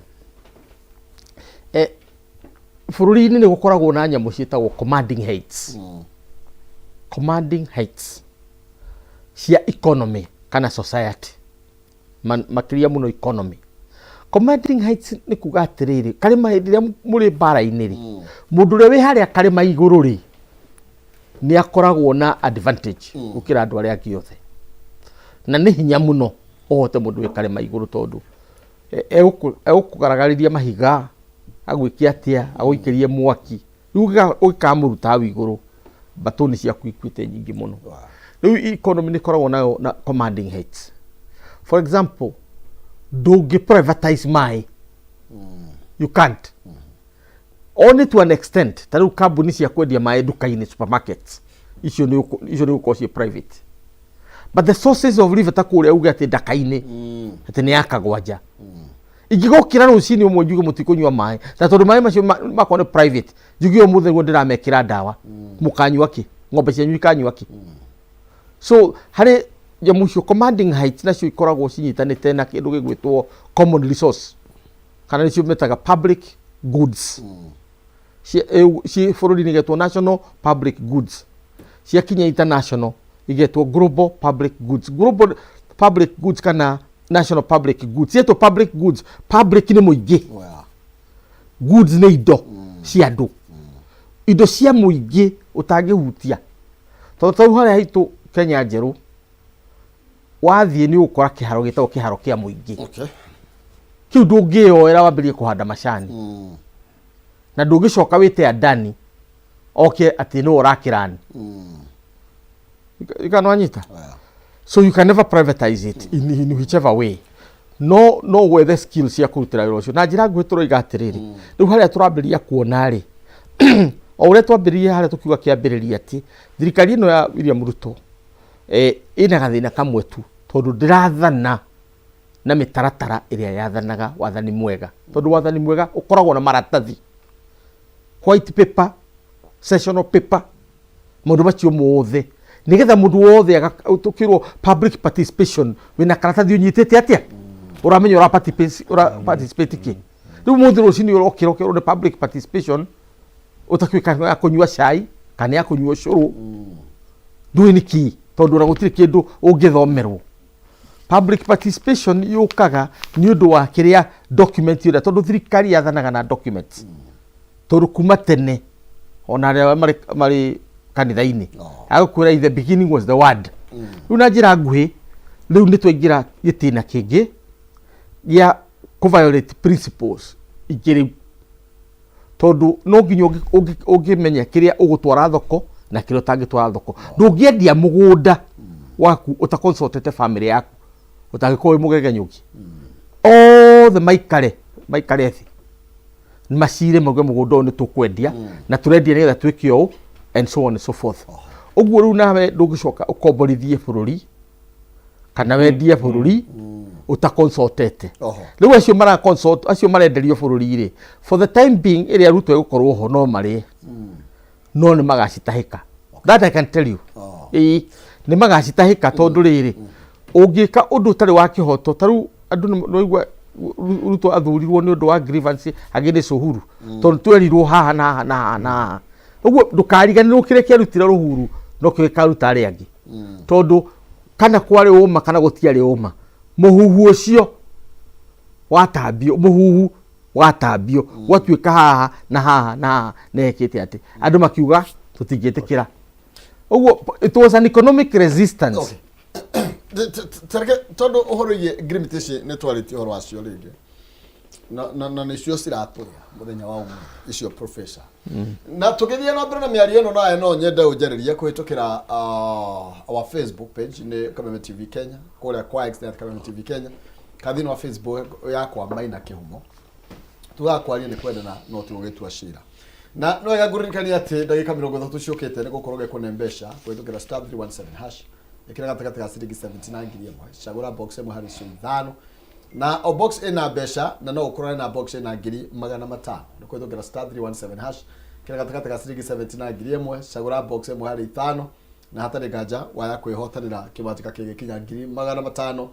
bũrũri-inĩ nĩ gũkoragwo na nyamũ ciĩtagwo commanding heights, commanding heights cia economy kana society, makĩria mũno economy. Commanding heights nĩ kuga atĩrĩrĩ, karĩma hĩndĩ ĩrĩa mũrĩ mbara-inĩ rĩ, mũndũ ũrĩa wĩ harĩa karĩma igũrũ rĩ, nĩ akoragwo na advantage gũkĩra andũ arĩa angĩ othe, na nĩ hinya mũno ũhote mũndũ wĩ karĩma igũrũ, tondũ egũkũgaragarĩria mahiga, agwĩke atĩa, agũikĩrie mwaki. Rĩu ũgĩkamũruta hau igũrũ, mbatũni ciaku ikuĩte nyingĩ mũno. Rĩu economy nĩ ĩkoragwo nayo na commanding heights. For example, ndũngĩ privatize maĩ, you can't, only to an extent. Ta rĩu kambuni cia kwendia maĩ nduka-inĩ, supermarkets, icio nĩ icio nĩ gũkorwo ciĩ private, but the sources of river, ta kũrĩa uge atĩ Ndaka-inĩ, atĩ nĩ ya Kagwanja, ingĩgokĩra rũcinĩ ũmwe njuge mũtikũnyua maĩ, na tondũ maĩ macio makwa nĩ private, njuge ũmũthĩ nĩguo ndĩramekĩra ndawa, mũkanyua kĩ? Ng'ombe cianyu ikanyua kĩ? So harĩ nyamũ icio commanding heights, nacio ikoragwo cinyitanĩte na kĩndũ gĩgwĩtwo common resource, kana nĩcio metaga public goods. Ci bũrũri-inĩ igetwo national public goods, ciakinya international igetwo global public goods. Global public goods kana national public goods cietwo public goods. Public nĩ mũingĩ, goods nĩ indo cia andũ, indo cia mũingĩ ũtangĩhutia. Tondũ tarĩu harĩa haitũ Kenya Njerũ, wathiĩ nĩ ũgũkora kĩharo gĩtagwo kĩharo kĩa mũingĩ. Kĩu ndũngĩyoera wambĩrĩrie kũhanda macani, na ndũngĩcoka wĩte Adani oke atĩ nĩwe ũrakĩrani ikanwanyita. So you can never privatize it in whichever way. No wethe skills cia kũrutĩra wĩra ũcio. Na njĩra nguhĩ, tũroiga atĩrĩrĩ, rĩu harĩa tũrambĩrĩria kuona rĩ, o ũrĩa twambĩrĩrie harĩa tũkiuga kĩambĩrĩria, atĩ thirikari ĩno ya William Ruto ĩna gathĩna kamwe tu, tondũ ndĩrathana na mĩtaratara ĩrĩa yathanaga wathani mwega, tondũ wathani mwega ũkoragwo na maratathi, white paper, sessional paper, maũndũ macio mothe, nĩgetha mũndũ wothe tũkĩrwo public participation, wĩna karatathi ũnyitĩte atĩa, ũramenya ũra participate, ũra participate kĩ. Rĩu mũthĩ rũcinĩ ũrokĩra ũkerwo nĩ public participation, ũtakĩũĩ kana ya kũnyua cai kana ya kũnyua ũcũrũ, ndũĩ nĩ kĩ, tondũ ona gũtirĩ kĩndũ ũngĩthomerwo. Public participation yũkaga nĩ ũndũ wa kĩrĩa document ĩrĩa, tondũ thirikari yathanaga na documents, tondũ kuma tene ona arĩa marĩ kanitha-inĩ agũkwĩra, "In the beginning was the Word." Rĩu na njĩra nguhĩ, rĩu nĩ twaingĩra gĩtĩna kĩngĩ gĩa kũ violate principles ingĩ rĩu, tondũ no nginya ũngĩmenya kĩrĩa ũgũtwara thoko na kĩrĩa ũtangĩtwara thoko. Ndũngĩendia mũgũnda waku ũtaconsultete family yaku, ũtangĩkorwo wĩ mũgegenyũki, othe maikare thĩ, macire, mauge mũgũnda ũyũ nĩ tũkwendia na tũrendia nĩgetha twĩke ũũ, and so on and so forth. Ũguo rĩu nawe ndũngĩcoka ũkomborithie bũrũri kana wendie bũrũri ũtaconsultete. Rĩu acio mara consult, acio marenderio bũrũri rĩ, for the time being ĩrĩa Ruto ĩgũkorwo ho, no marĩe, no nĩ magacitahĩka. That I can tell you. Ĩĩ, nĩ magacitahĩka, tondũ rĩrĩ, ũngĩka ũndũ ũtarĩ wa kĩhoto, ta rĩu andũ nĩwaigua Ruto athurirwo nĩ ũndũ wa grievance against Uhuru, tondũ twerirwo haha na haha na haha na haha. Ũguo ndũkariganĩrwo kĩrĩa kĩarutire Uhuru no kĩo gĩkaruta arĩa angĩ, tondũ kana kwarĩ ũma kana gũtiarĩ ũma, mũhuhu ũcio watambio, mũhuhu watambio gwatuĩka haha na haha na haha, nĩhekĩte atĩ andũ makiuga tũtingĩtĩkĩra. Ũguo it was an economic resistance. Okay. Tareke tondũ ũhoro wĩgiĩ ngirimiti ici nĩ twarĩtie ũhoro wacio rĩngĩ, na nĩcio ciratũrĩa mũthenya wa ũmũthĩ icio, professor. Na tũgĩthiĩ na mbere na mĩario ĩno nawe, no nyende ũnjarĩrie kũhĩtũkĩra our Facebook page nĩ Kameme TV Kenya, kũrĩa kwa X nĩ at Kameme TV Kenya, kana thĩinĩ wa Facebook yakwa Maina Kĩhumo. Tugaga kwaria nĩ kwendana no ti gũgĩtua cira. Na no wega ngũririkania atĩ ndagĩka 30 ciũkĩte nĩ gũkorwo gĩkũne mbeca kũhĩtũkĩra *317#. Ĩkĩra gatagatĩ ga ciringi 70 na 1000, cagũra box ĩmwe harĩ icio ithano, na o box ĩna mbeca, na no ũkorane na box ĩna 500,000. Nĩ kũhĩtũkĩra *317#, kĩra gatagatĩ ga ciringi 70 na 1000, cagũra box ĩmwe harĩ ithano, na hatarĩ nganja waya kwĩhotanĩra kĩmanjĩka kĩngĩkinya 500,000.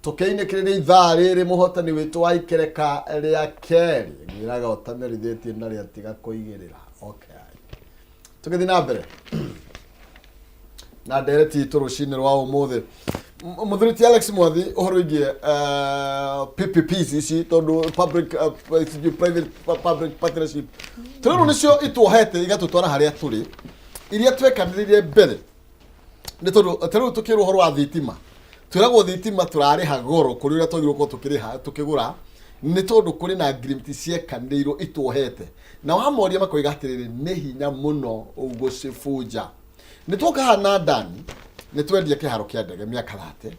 Tũkĩinĩkĩrĩria ithaa rĩrĩ mũhotani witũ wa ikereka rĩa kerĩ ngwĩraga ũtamerithĩtie na rĩa tiga kũigĩrĩra. Okay. Tũgĩthiĩ na mbere na ndereti itũ rũcinĩ rwa ũmũthĩ. Mũthuri ti Alex Mwathi, ũhoro wĩgiĩ PPPs ici, tondũ public sijui private public partnership tũrĩrwo nĩcio ituohete igatũtwara harĩa tũrĩ, iria twekanĩrĩire mbere nĩ tondũ ta rĩu tũkĩrwo ũhoro wa thitima, twĩragwo thitima tũrarĩha goro kũrĩ ũrĩa twagĩrĩirwo gũkorwo tũkĩrĩha tũkĩgũra, nĩ tondũ kũrĩ na agreement ciekanĩirwo ituohete, na wamoria makoiga atĩrĩrĩ, nĩ hinya mũno gũcibunja. Nĩ twoka haha na ndani nĩ twendia kĩharo kĩa ndege mĩaka 30,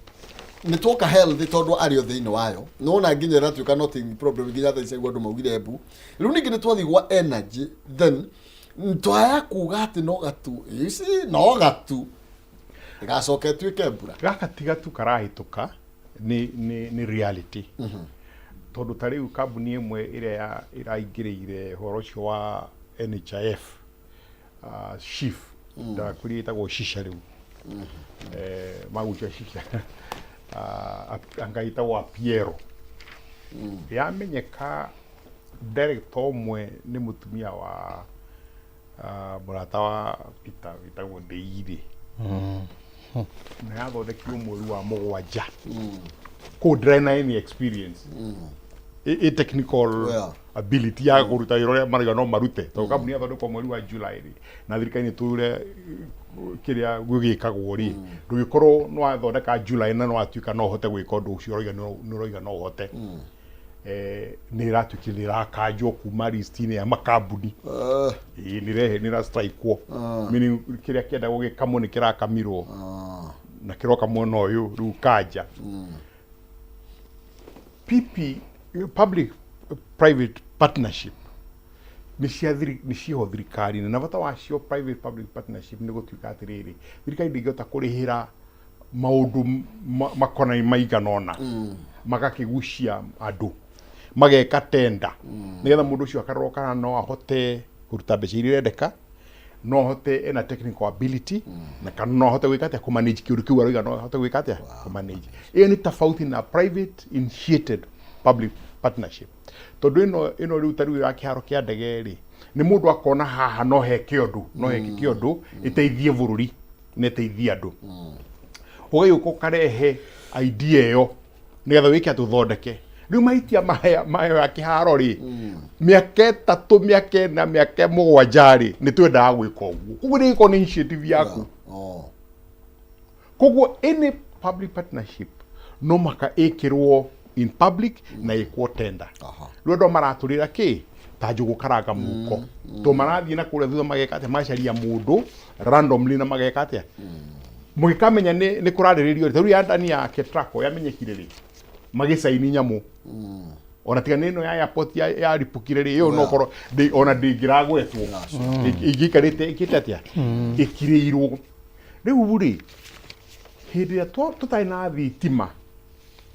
nĩ twoka health tondũ arĩ o thĩinĩ wayo, nĩwona nginya ĩratuĩka not problem nginya thaa ici andũ maugire mbu. Rĩu ningĩ nĩ twathiĩ gwa energy, then twaya kuga atĩ no gatu ici no gatu ĩgacoka ĩtuĩke mbura. Gaka ti gatu karahĩtũka, nĩ reality, tondũ ta rĩu kambuni ĩmwe ĩrĩa ĩraingĩrĩire ũhoro ũcio wa NHIF, SHIF, ndakwĩrire ĩtagwo shisha rĩu, magucia shisha, anga ĩtagwo Apiero, yamenyeka director ũmwe nĩ mũtumia wa mũrata wa Peter wĩtagwo Ndeire, na yathondekirwo mweri wa 7 kũu ndĩrarĩ na any experience ĩ technical ability ya kũruta wĩra ũrĩa marauga no marute, tondũ kambuni yathondekwo mweri wa July rĩ, na thirikari nĩ tũĩ ũrĩa kĩrĩa gũgĩkagwo rĩ, ndũgĩkorwo nĩ wathondeka July na nĩ watuĩka no ũhote gwĩka ũndũ ũcio ũrauga nĩ ũrauga no ũhote. Nĩ ĩratuĩkire nĩ ĩrakanjwo kuma list-inĩ ya makambuni. Ĩĩ, nĩ ĩrehe nĩ ĩrastrikwo, meaning kĩrĩa kĩenda gũgĩkamwo nĩ kĩrakamirwo na kĩroka mwena ũyũ rĩu kanja. PP, public private partnership, nĩ cia nĩ ciho thirikari-inĩ, na bata wacio private public partnership nĩ gũtuĩka atĩrĩrĩ, thirikari ndĩngĩhota kũrĩhĩra maũndũ makonai maigana ũna, magakĩgucia andũ mageka tenda nĩgetha mũndũ ũcio akarorwo kana no ahote kũruta mbeca iria irendeka, no ahote ena technical ability, na kana no ahote gwĩka atĩa, kũmanage kĩũndũ kĩu aroiga no ahote gwĩka atĩa, kũmanage. Ĩyo nĩ tofauti na private initiated public partnership, tondũ ĩno rĩu ta rĩu ya kĩharo kĩa ndege rĩ, nĩ mũndũ akona haha no heke ũndũ, no hekĩke ũndũ ĩteithie bũrũri na ĩteithie andũ, ũgagĩũka ũkarehe idea ĩyo nĩgetha wĩke atĩ ũthondeke. Rĩu mahĩtia maya mayo ya kĩharo rĩ, mĩaka 3, mĩaka 4, mĩaka 7 rĩ, nĩ twendaga gwĩka ũguo, koguo nĩ ĩgĩkorwo nĩ initiative yaku. Koguo any public partnership no maka ĩkĩrwo in public na ĩkwo tender. Rĩu andũ maratũrĩra kĩ ta njũgũ karanga mũhuko, to marathiĩ na kũrĩa thutha mageka atĩa, magacaria mũndũ randomly na mageka atĩa, mũgĩkamenya nĩ kũrarĩrĩrio rĩ. Ta rĩu ya ndani ya Ketraco yamenyekire rĩ, magĩcaini nyamũ, ona tiga nĩ ĩno ya airport yaripũkire rĩ, ĩyo no korwo ona ndĩngĩragwetwo, ĩngĩikarĩte ĩkĩte atĩa, ĩkirĩirwo. Rĩu rĩ, hĩndĩ ĩrĩa tũtarĩ na thitima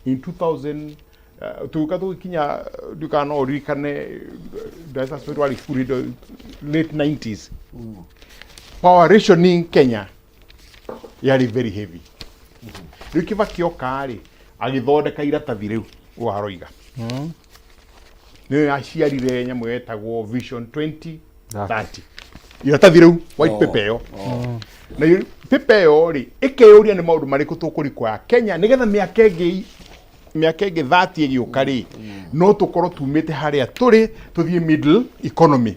in 2000, tũgĩũka tũgĩkinya, ndiũĩ kana no ũririkane, ndacacwe twarĩ cukuru hĩndĩ ĩyo, late 90s, power rationing Kenya yarĩ very heavy. Rĩu Kibaki oka rĩ, agĩthondeka iratathi rĩu ũũ aroiga nĩyo yaciarire nyamũ yetagwo Vision 2030, iratathi rĩu, white paper ĩyo. Na paper ĩyo rĩ, ĩkeyũria nĩ maũndũ marĩkũ tũkũrikwa Kenya nĩgetha mĩaka ĩngĩ 30 ĩgĩũka rĩ, no tũkorwo tumĩte harĩa tũrĩ tũthiĩ middle economy.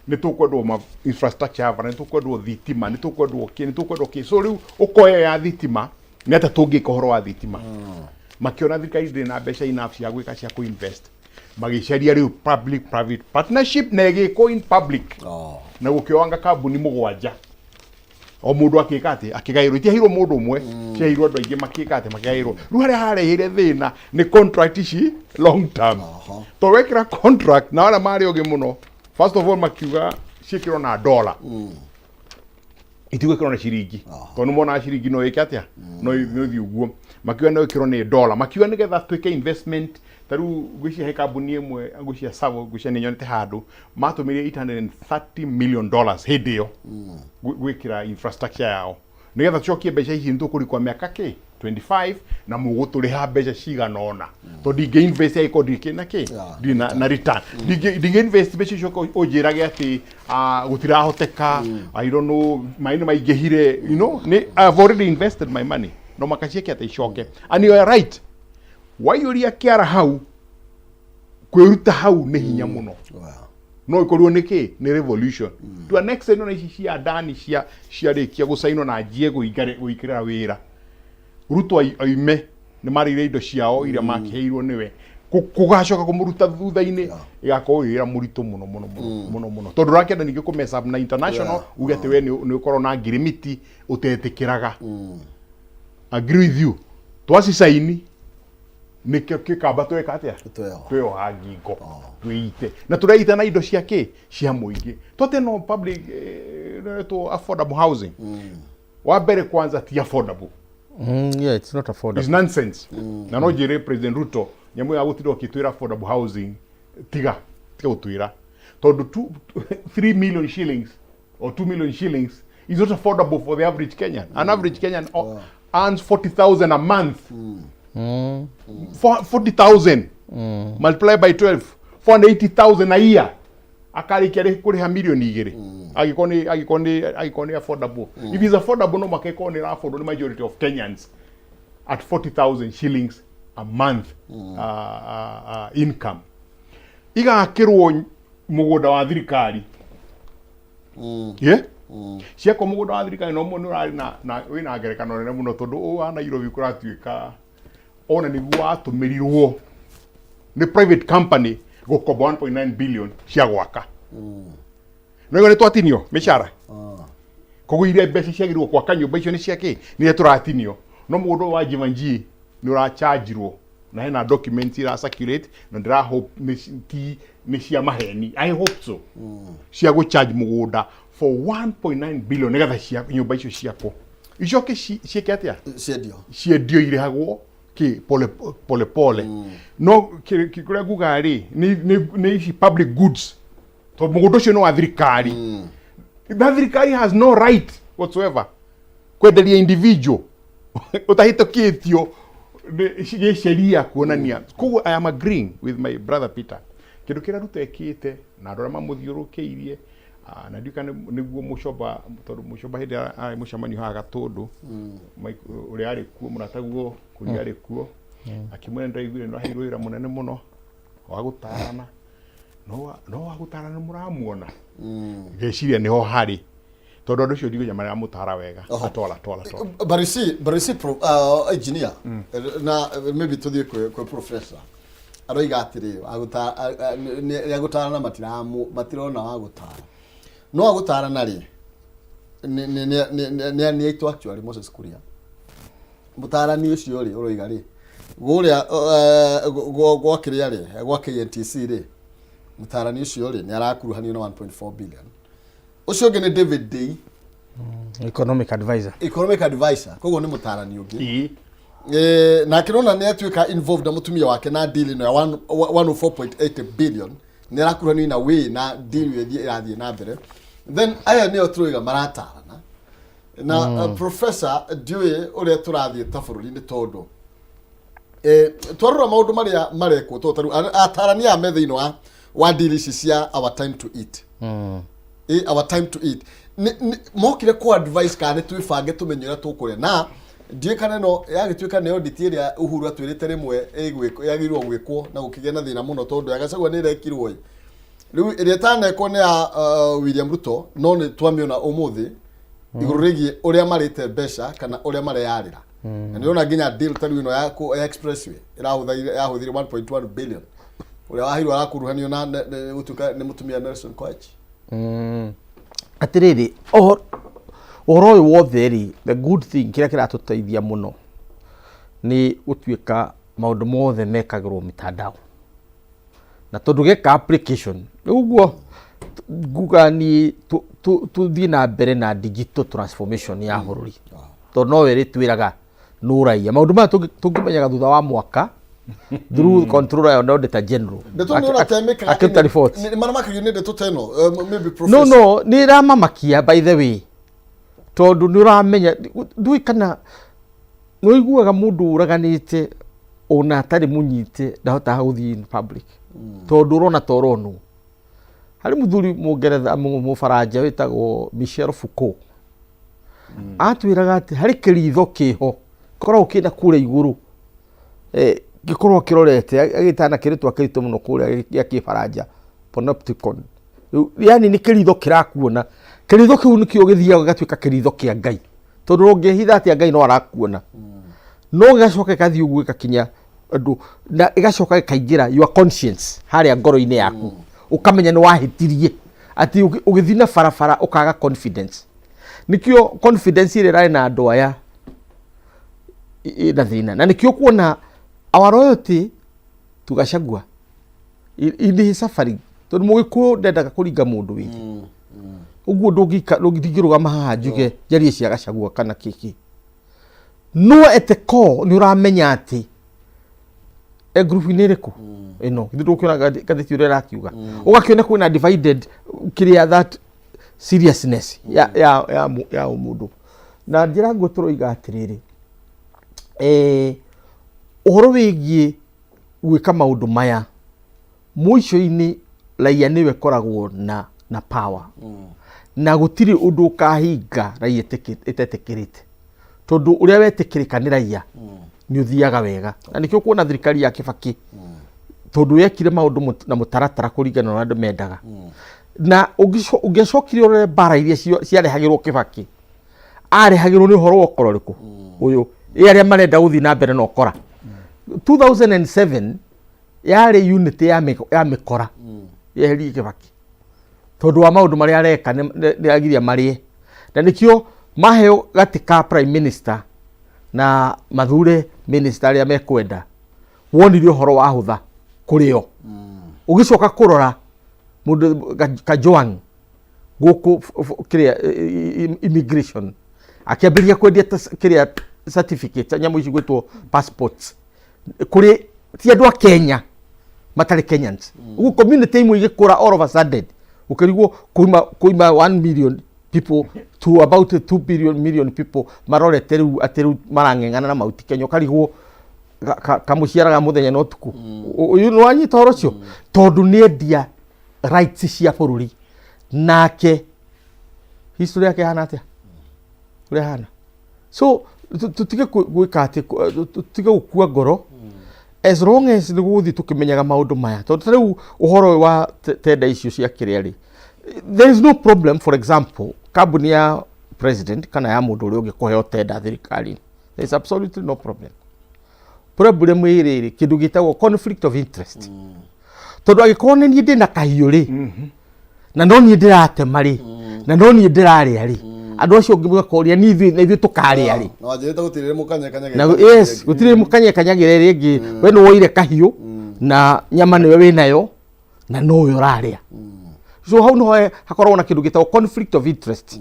Nĩ tũkwendwo ma infrastructure ya bara, nĩ tũkwendwo thitima, nĩ tũkwendwo kĩ, nĩ tũkwendwo kĩ. So rĩu ũkoya ya thitima nĩ atĩa tũngĩka ũhoro wa thitima? Makĩona thirikari ndĩrĩ na mbeca enough cia gwĩka, cia kũinvest, magĩcaria rĩu public private partnership na ĩgĩkwo in public na gũkĩoanga kambuni 7, o mũndũ akĩka atĩ akĩgaĩrwo, itiaheirwo mũndũ ũmwe, ciaheirwo andũ aingĩ, makĩka atĩ makĩgaĩrwo. Rĩu harĩa hareheire thĩna nĩ contract ici long term, tondũ wekĩra contract na arĩa marĩ ogĩ mũno, first of all makiuga ciĩkĩrwo na dollar, itigwĩkĩrwo na ciringi, tondũ nĩ monaga ciringi no ĩke atĩa, no ĩthiĩ ũguo. Makiuga no ĩkĩrwo nĩ dollar, makiuga nĩgetha twĩke investment. Ta rĩu ngwĩciria he kambuni ĩmwe, ngwĩciria Savo, ngwĩciria nĩ nyonete handũ matũmĩrire $830 million hĩndĩ ĩyo gwĩkĩra infrastructure yao, nĩgetha tũcokie mbeca ici nĩ tũkũrikwa mĩaka kĩ. 25 na mũgũtũrĩha mbeca cigana ũna tondũ ndingĩ invest angĩkorwo ndirĩ na kĩ ndirĩ na, na return. Ndingĩ invest mbeca icio ũnjĩrage atĩ gũtirahoteka, I don't know, maĩ nĩ maingĩhire, nĩ I've already invested my money, no maka ciĩke atĩ icoke. And you are right, waiyũria kĩara hau, kwĩruta hau nĩ hinya mũno. No ĩkorirwo nĩ kĩ nĩ revolution to an extent. Ona ici cia ndani cia ciarĩkia gũcainwo na njie gũikĩrĩra wĩra Ruto oime nĩ marĩire indo ciao iria makĩheirwo nĩwe. Kũgacoka kũmũruta thutha-inĩ ĩgakorwo wĩ wĩra mũritũ mũno mũno mũno mũno mũno, tondũ ũrakĩenda ningĩ kũ mess up na international uge atĩ we nĩ ũkorwo na ngirimiti ũtetĩkĩraga. Agree with you, twacicaini nĩkĩo kĩkamba tweka atĩa? Tweyoha. Tweyoha ngingo twĩite na tũreita na indo cia kĩ cia mũingĩ twate no public ĩretwo affordable housing. Wa mbere kwanza ti affordable. Yeah, it's not affordable. It's nonsense. Na no njĩre President Ruto nyamũ ya gũtinda ũkĩtwĩra affordable housing, tiga tiga gũtwĩra, tondũ 3 million shillings or 2 million shillings is not affordable for the average Kenyan. An average Kenyan earns 40,000 a month. 40,000 multiply by 12, 480,000 a year. Akarĩkia rĩ kũrĩha mirioni 2 angĩkorwo nĩ affordable. If it's affordable, no makekorwo nĩ affordable nĩ majority of Kenyans at 40,000 shillings a month income. Igakĩrwo mũgũnda wa thirikari, yeah? Ciakwo mũgũnda wa thirikari no nĩ ũrarĩ na wĩna ngerekano nene mũno, tondũ ũyũ wa Nairobi kũratuĩka ona nĩguo watũmĩrirwo nĩ private company gũkomba 1.9 billion cia gwaka. No nĩ twatinio mĩcara, koguo iria mbeca ciagĩrĩirwo gwaka nyũmba icio nĩ cia kĩ nĩ tũratinio. No mũgũnda ũyũ wa Jeevanjee nĩ ũrachanjirwo na hena documents ira circulate na ndĩra hope nĩ ti nĩ cia maheni, I hope so, cia gũcharge mũgũnda for 1.9 billion nĩgetha cia nyũmba icio ciakwo icoke ciĩke atĩa? Ciendio. Ciendio irĩhagwo kĩ pole pole pole. No kũrĩa ngugaga rĩ nĩ ici public goods, tondũ mũgũnda ũcio nĩ wa thirikari na thirikari has no right whatsoever kwenderia individual ũtahĩtũkĩtio nĩ gĩsheria kuonania. Koguo I am agreeing with my brother Peter, kĩndũ kĩrĩa Ruto ekĩte na andũ arĩa mamũthiũrũrũkĩirie, na ndiũĩ kana nĩguo mũcoba, tondũ mũcoba hĩndĩ ĩrĩa arĩ mũcemanio haha Gatũndũ, Mike, ũrĩa arĩ kuo mũrataguo kũrĩa arĩ kuo akĩmwĩra, nĩndĩraiguire nĩũraheirwo wĩra mũnene mũno wa gũtarana, no wa gũtarana mũramuona, ngeciria nĩho harĩ, tondũ andũ acio ndigũnya maramũtara wega. Atwara twara twara. But you see, engineer, na maybe tuthiĩ kwĩ professor aroiga atĩrĩ, nĩ agũtarana matirona wa gũtara, no agũtarana rĩ nĩ aitũ actually Moses Kuria mũtarani ũcio rĩ ũroiga rĩ gũrĩa gwa kĩrĩa rĩ gwa KNTC rĩ mũtarani ũcio rĩ nĩ arakuruhanio na 1.4 billion. Ũcio ũngĩ nĩ David Day. Economic advisor. Economic advisor, koguo nĩ mũtarani ũngĩ. Nake nona nĩ atuĩka involved na mũtumia wake na deal ĩno ya 104.8 billion, nĩ arakuruhanio na way na deal ĩyo ĩrathiĩ na mbere. Then aya nĩo tũroiga maratarana na professor, ndiũĩ ũrĩa tũrathiĩ ta bũrũri, nĩ tondũ twarora maũndũ marĩa marekwo, tondũ tarĩu atarani aya me thĩinĩ wa deal ici cia our time to eat, our time to eat. Mokire ku advice kana nĩ twĩbange tũmenye ũrĩa tũkũrĩa, na ndiũĩ kana ĩno yagĩtuĩka nĩ audit ĩrĩa Uhuru atwĩrĩte rĩmwe yagĩrĩirwo gwĩkwo na gũkĩgĩa na thĩna mũno tondũ ya Gachagua nĩ ĩrekirwo ĩ. Rĩu ĩrĩa ĩtanekwo nĩ ya William Ruto, no nĩ twamĩona ũmũthĩ igũrũ rĩgiĩ ũrĩa marĩte mbeca kana ũrĩa mareyarĩra, na nĩ ũrona nginya deal ta rĩu ĩno ya expressway ĩrahũthĩire yahũthĩire 1.1 billion, ũrĩa waheirwo arakuruhanio na gũtuĩka nĩ mũtumia Nelson Koech. Atĩrĩrĩ, ũhoro ũyũ wothe rĩ, the good thing kĩrĩa kĩratũteithia mũno nĩ gũtuĩka maũndũ mothe mekagĩrwo mitandao, na tondũ geka application rĩu ũguo nguga niĩ tũthiĩ na mbere na digital transformation ya bũrũri, tondũ no ĩrĩtwĩraga nũ ũraiya maũndũ maya tũngĩmenyaga thutha wa mwaka through Controller and Auditor General Ndeto nĩ ũratemĩkaga. Akĩruta report. Nĩ maramakagio nĩ ndeto ta ĩno, maybe no professor. No, nĩ ĩramamakia by the way, tondũ nĩ ũramenya ndũĩ kana Nĩ ũiguaga mũndũ ũraganĩte ona atarĩ mũnyite ndahotaga gũthiĩ in public, tondũ ũrona ta ũronwo. Harĩ mũthuri Mũngeretha, Mũbaranja wĩtagwo Michel Foucault, atwĩraga atĩ harĩ kĩritho kĩho gĩkoragwo kĩna kũrĩa igũrũ, gĩkoragwo kĩrorete, agĩtana na kĩrĩtwa kĩritũ mũno kũrĩa gĩa Kĩbaranja, panopticon. Rĩu, yani nĩ kĩritho kĩrakuona. Kĩritho kĩu nĩkĩo gĩthiaga gĩgatuĩka kĩritho kĩa Ngai, tondũ ũngĩhitha atĩa Ngai no arakuona. No gĩgacoka gĩgathiĩ ũguo gĩgakinya andũ na ĩgacoka ĩkaingĩra your conscience harĩa ngoro-inĩ yaku, ũkamenya nĩ wahĩtirie, atĩ ũgĩthiĩ na barabara ũkaga confidence. Nĩkĩo confidence ĩrĩa ĩrarĩ na andũ aya ĩna thĩna, na nĩkĩo kuona our loyalty to Gachagua in his suffering, tondũ Mũgĩkũyũ ndendaga kũringa mũndũ wĩthĩ ũguo. Ndũngĩrũgama haha njuge njarie cia Gachagua kana kĩkĩ, no at the core nĩ ũramenya atĩ e group-inĩ ĩrĩkũ ĩno. Githĩ ndũkĩona ngathĩti ũrĩa ĩrakiuga, ũgakĩona kwĩna divided kĩrĩa, that seriousness ya ũmũndũ. Na njĩra nguo tũroiga atĩrĩrĩ, ũhoro wĩgiĩ gwĩka maũndũ maya, mũico-inĩ raia nĩwe ĩkoragwo na power, na gũtirĩ ũndũ ũkahinga raia ĩtetĩkĩrĩte, tondũ ũrĩa wetĩkĩrĩka nĩ raia nĩ ũthiaga wega. Na nĩkĩo kuona thirikari ya Kĩbakĩ, tondũ yekire maũndũ na mũtaratara kũringana na ũrĩa andũ mendaga. Na ũngĩacokire ũrore mbara iria ciarehagĩrwo Kĩbakĩ, arehagĩrwo nĩ ũhoro wa ũkora ũrĩkũ ũyũ, ĩ arĩa marenda gũthiĩ na mbere na ũkora. 2007 yarĩ unity ya mĩkora yeherie Kĩbakĩ, tondũ wa maũndũ marĩa areka nĩ agiria marĩe, na nĩkĩo maheo gatĩ ka prime minister na mathure minister arĩa mekwenda. Wonire ũhoro wa hũtha kũrĩ o. Ũgĩcoka kũrora mũndũ Kajwang' gũkũ kĩrĩa immigration, akĩambĩrĩria kwendia kĩrĩa certificate, nyamũ ici gwĩtwo passports, kũrĩ ti andũ a Kenya matarĩ Kenyans. Ũguo community imwe igĩkũra all of a sudden, ũkĩrigwo kuima 1 million people to about 2 billion million people marorete rĩu atĩ rĩu marang'eng'ana na Mount Kenya. Ũkarigwo kamũciaraga mũthenya na ũtukũ. Ũyũ nĩ wanyita ũhoro ũcio, tondũ nĩ endia rights cia bũrũri. Nake history yake hana atĩa ũrĩa hana? So tũtige gwĩka atĩ tũtige gũkua ngoro, as long as nĩ gũgũthiĩ tũkĩmenyaga maũndũ maya. Tondũ ta rĩu ũhoro ũyũ wa tenda icio cia kĩrĩa rĩ, there is no problem. For example, kambuni ya president kana ya mũndũ ũrĩa ũngĩ kũheo tenda thirikari, there is absolutely no problem. Problem ĩrĩ kĩndũ gĩtagwo conflict of interest, tondũ angĩkorwo nĩ niĩ ndĩna kahiũ rĩ, na no niĩ ndĩratema rĩ, na no niĩ ndĩrarĩa rĩ, andũ acio ũngĩ magakoria ni ithuĩ na ithuĩ tũkarĩa rĩ? Na wanjĩrĩte gũtirĩ mũkanyekanya. Na yes, gũtirĩ mũkanyekanyagĩra ĩrĩa ĩngĩ. We nĩ woire kahiũ na nyama nĩwe wĩnayo na nowe ũrarĩa. So hau niho hakoragwo na kĩndũ gĩtagwo conflict of interest,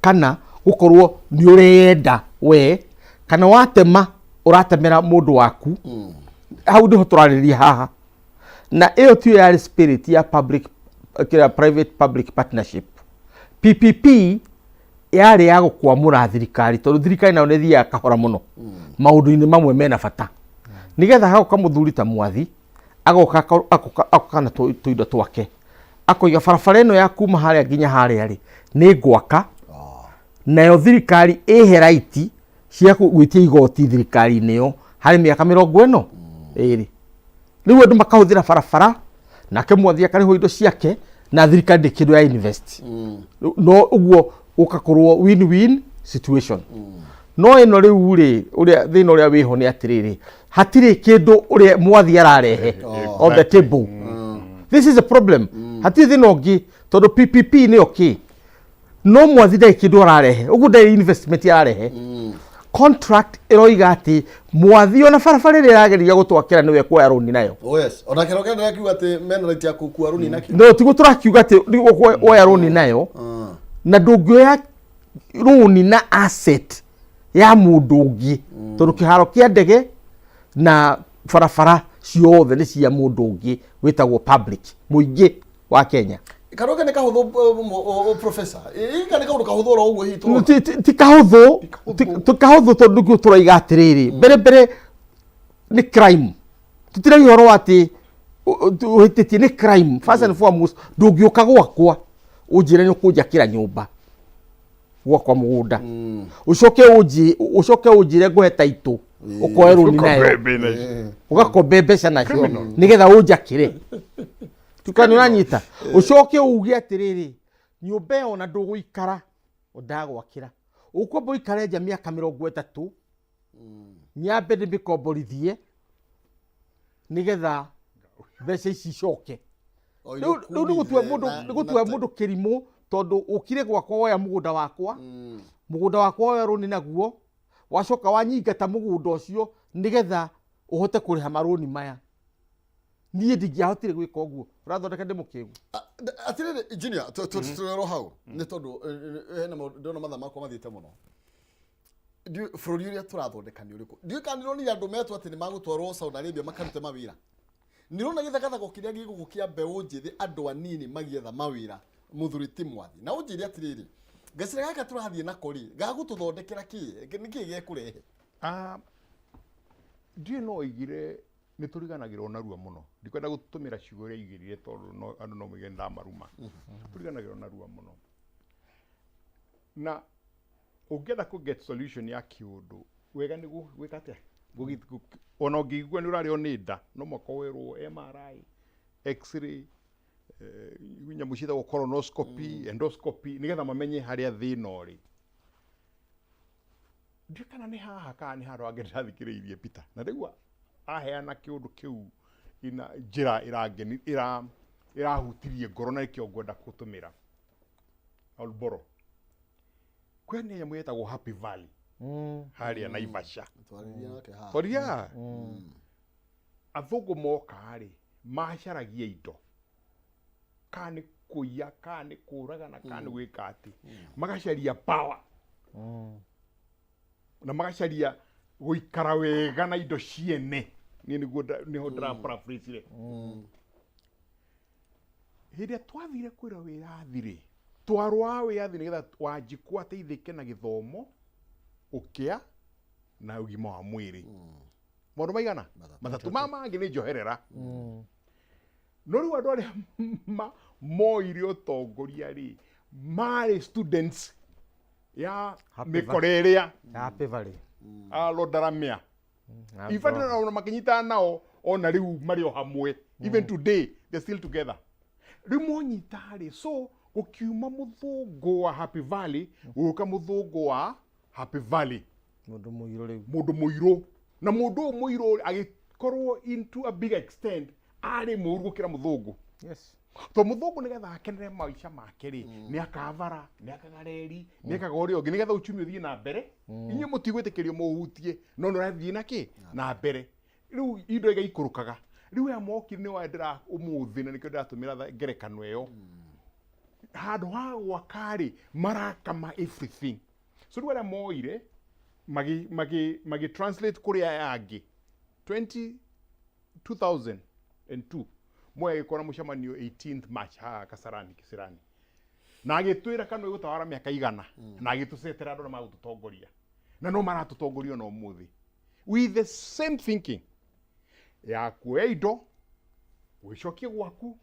kana gũkorwo nĩ ũreyenda we, kana watema ũratemera mũndũ waku. Hau nĩho tũrarĩrĩria haha, na ĩyo tiyo yarĩ spirit ya public kĩrĩa, private public partnership. PPP yarĩ ya gũkwamũra thirikari, tondũ thirikari nayo nĩ ĩthiaga kahora mũno maũndũ-inĩ mamwe mena bata, nĩgetha hagoka mũthuri ta Mwathi, agoka agoka na tũindo twake, akoiga barabara ĩno ya kuma harĩa nginya harĩa rĩ, nĩ ngwaka nayo, thirikari ĩhe right cia gwĩtia igoti thirikari-inĩ ĩyo harĩ mĩaka 22. Rĩu andũ makahũthĩra barabara, nake Mwathi akarĩhwo indo ciake, na thirikari ndĩ kĩndũ ya invest. No ũguo gũgakorwo win-win situation. No ĩno rĩu rĩ, ũrĩa thĩna ũrĩa wĩho nĩ atĩrĩrĩ, hatirĩ kĩndũ ũrĩa Mwathi ararehe on the table. This is a problem. Hatirĩ thĩna ũngĩ, tondũ PPP nĩyo kĩ, no Mwathi ndarĩ kĩndũ ararehe, ũguo ndarĩ investment ararehe. Contract ĩroiga atĩ Mwathi ona barabara ĩrĩa ĩrageria gũtwakĩra nĩwe kuoya rũni nayo. Oh yes, ona kĩro kĩenderea kiuga atĩ mena right ya gũkua rũni nakĩo. No tiguo tũrakiuga atĩ nĩguo woya rũni nayo, na ndũngĩoya rũni na asset ya mũndũ ũngĩ, tondũ kĩharo kĩa ndege na barabara ciothe nĩ cia mũndũ ũngĩ wĩtagwo public, mũingĩ wa Kenya. Karoke nĩ kahũthũ, professor, ĩka nĩ kaũndũ kahũthũ oro ũguo hihi tũrona. Ti kahũthũ, ti kahũthũ, tondũ nĩguo tũroiga atĩrĩrĩ, mbere mbere nĩ crime. Tũtiragia ũhoro wa atĩ ũhĩtĩtie, nĩ crime first and foremost. Ndũngĩũka gwakwa ũnjĩre nĩ ũkũnjakĩra nyũmba gwakwa mũgũnda, ũcoke ũnjĩre ngũhe taitũ, ũkoe rũni nayo, ũgakombe mbeca nacio nĩgetha ũnjakĩre. Tukani ũranyita, ũcoke uge atĩrĩrĩ, nyũmba ĩyo ona ndũgũikara, ndagwakĩra, ũkwamba ũikare nja mĩaka 30, nyambe ndĩmĩkomborithie nĩgetha mbeca ici icoke. O Rĩu nĩ gũtua mũndũ, nĩ gũtua mũndũ kĩrimũ, tondũ ũkire gwakwa, woya mũgũnda wakwa, mũgũnda wakwa woya rũni naguo, wacoka wanyingata mũgũnda ũcio nĩgetha ũhote kũrĩha marũni maya. Niĩ ndingĩahotire gwĩka ũguo. Ũrathondeka ndĩ mũkĩgu. Atirĩrĩ junior, tũrero hau nĩ tondũ hena maũndũ ndĩrona mathaa makwa mathiĩte mũno. Bũrũri ũrĩa tũrathondeka nĩ ũrĩkũ? Ndiũĩ kana nĩronire andũ metwo atĩ nĩ magũtwarwo Saudi Arabia makarute mawĩra. Nĩũrona gĩthagathago kĩrĩa gĩ gũkũ kĩa mbeũ njĩthĩ, andũ anini magĩetha mawĩra. Mũthuri ti mwathi, na ũnjĩre atĩrĩrĩ, gacĩra gaka tũrathiĩ nako rĩ, gagũtũthondekera kĩ? Nĩ kĩ gekũrehe? Ah, ndiũĩ, no oigire nĩ tũriganagĩrwo narua mũno. Ndikwenda gũtũmĩra ciugo iria aigĩrire tondũ no, andũ no moige ndamaruma. Tũriganagĩrwo narua mũno, na ũngĩenda kũ get solution ya kĩũndũ wega nĩ gwĩka atĩa? Ona ũngĩigua nĩ ũrarĩo nĩ nda, no mũhaka werwo MRI, X-ray, nyamũ ciĩtagwo colonoscopy, endoscopy, nĩgetha mamenye harĩa thĩna ũrĩ. Ndiũĩ kana nĩ haha kana nĩ handũ hangĩ ndĩrathikĩrĩirie Peter na rĩu aheana kĩũndũ kĩu ina njĩra ĩrangeni, ĩrahutirie ngoro, na nĩkĩo ngwenda gũtũmĩra Olboro. Kwĩna nyamũ yetagwo Happy Valley harĩa Naivasha. Twarĩria nake haha. Twaria athũngũ moka rĩ, macaragia indo, kana nĩ kũiya, kana nĩ kũragana, kana nĩ gwĩka atĩ, magacaria power na magacaria gũikara wega na indo ciene. Niĩ nĩguo nĩho ndĩra paraphrase. Hĩndĩ ĩrĩa twathire kwĩra wĩyathi rĩ, twarũaga wĩyathi nĩgetha Wanjikũ ateithĩke na gĩthomo, ũkĩa na ũgima wa mwĩrĩ, maũndũ maigana matatũ ma mangĩ nĩ njoherera. No rĩu andũ arĩa moire ũtongoria rĩ, marĩ students ya Happy mĩkora ĩrĩa Happy Valley. A Londaramia. In fact, ona makinyitana nao, ona rĩu marĩ o hamwe. Even today they're still together. Rĩu monyita rĩ, so gũkiuma mũthũngũ wa Happy Valley, gũgĩũka mũthũngũ wa Happy Valley. Mũndũ mũirũ rĩu. Mũndũ mũirũ, na mũndũ ũyũ mũirũ agĩkorwo into a big extent arĩ mũru gũkĩra mũthũngũ. To mũthũngũ nĩgetha akenere maica make rĩ, nĩ akaga bara, nĩ akaga reri, nĩ akaga ũrĩa ũngĩ nĩgetha uchumi ũthiĩ na mbere. Inyuĩ mũtigwĩtĩkĩrio mũhutie, no nĩ ũrathiĩ na kĩ na mbere. Rĩu indo igaikũrũkaga. Rĩu aya mokire nĩ wendera ũmũthĩ, na nĩkĩo ndĩratũmĩra ngerekano ĩyo. Handũ ha gwaka rĩ, marakama everything. So rĩu arĩa moire magi translate kũrĩ aya angĩ 20 2002, Moi agĩkorwo na mũcemanio 18th March haha Kasarani Kisirani, na agĩtwĩra kana ĩgũtawara mĩaka 100, na agĩtũcetera andũ arĩa magũtũtongoria, na no maratũtongoria ona ũmũthĩ with the same thinking ya kuoya indo wĩcokie gwaku,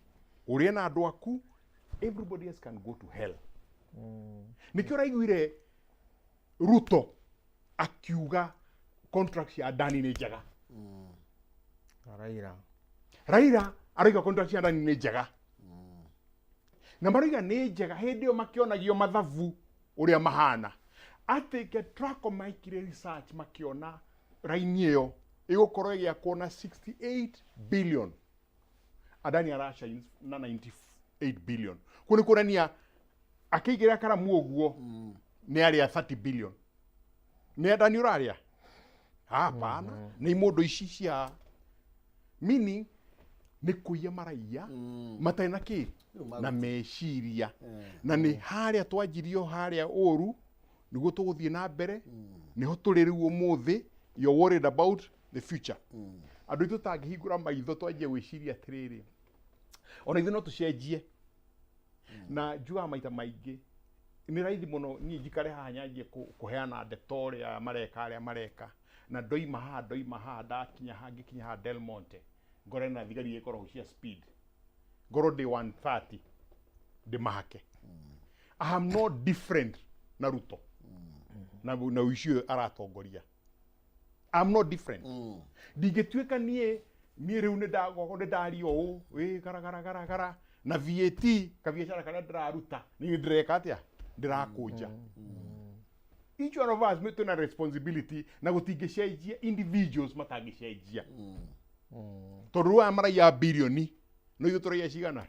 ũrĩe na andũ aku. Everybody else can go to hell. Nĩkĩo ũraiguire Ruto akiuga contract cia Adani nĩ njega. Raila. Raila arauga contract cia Adani nĩ njega, na marauga nĩ njega hĩndĩ ĩyo makĩonagio mathabu ũrĩa mahana atĩ Ketraco maikire research, makĩona raini ĩyo ĩgũkorwo ĩgĩakwo na 68 billion. Adani aracaina na 98 billion. Kũu nĩ kuonania akĩigĩrĩra karamu ũguo nĩ arĩa 30 billion. Nĩ Adani ũrarĩa? Hapana, nĩ mũndũ ici cia meaning nĩ kũiya maraiya matarĩ na kĩ na meciria, na nĩ harĩa twanjirio harĩa ũru nĩguo tũgũthiĩ na mbere. Nĩho tũrĩ rĩu ũmũthĩ. You're worried about the future. Andũ aitũ tangĩhingũra maitho, twanjie gwĩciria atĩrĩrĩ, ona ithuĩ no tũcenjie. Na njugaga maita maingĩ nĩ raithi mũno niĩ njikare haha nyanjie kũheana ndeto ũrĩa mareka arĩa mareka, na ndoima haha, ndoima haha, ndakinya haha, ngĩkinya haha Del Monte ngore na thigari iria ikoragwo cia speed, ngorwo ndĩ 130 ndĩmahake. I am not different na Ruto na ũici ũyũ aratongoria. I'm not different. Ndingĩtuĩka niĩ niĩ rĩu nĩ ndagoko nĩ ndaria ũũ ĩ gara gara gara gara na VAT kabiacara karĩa ndĩraruta niĩ ndĩreka atĩa, ndĩrakũnja. Each one of us nĩ twĩna responsibility na gũtingĩcenjia individuals matangĩcenjia, tondũ rĩu aya maraiya birioni no ithuĩ tũraiya cigana?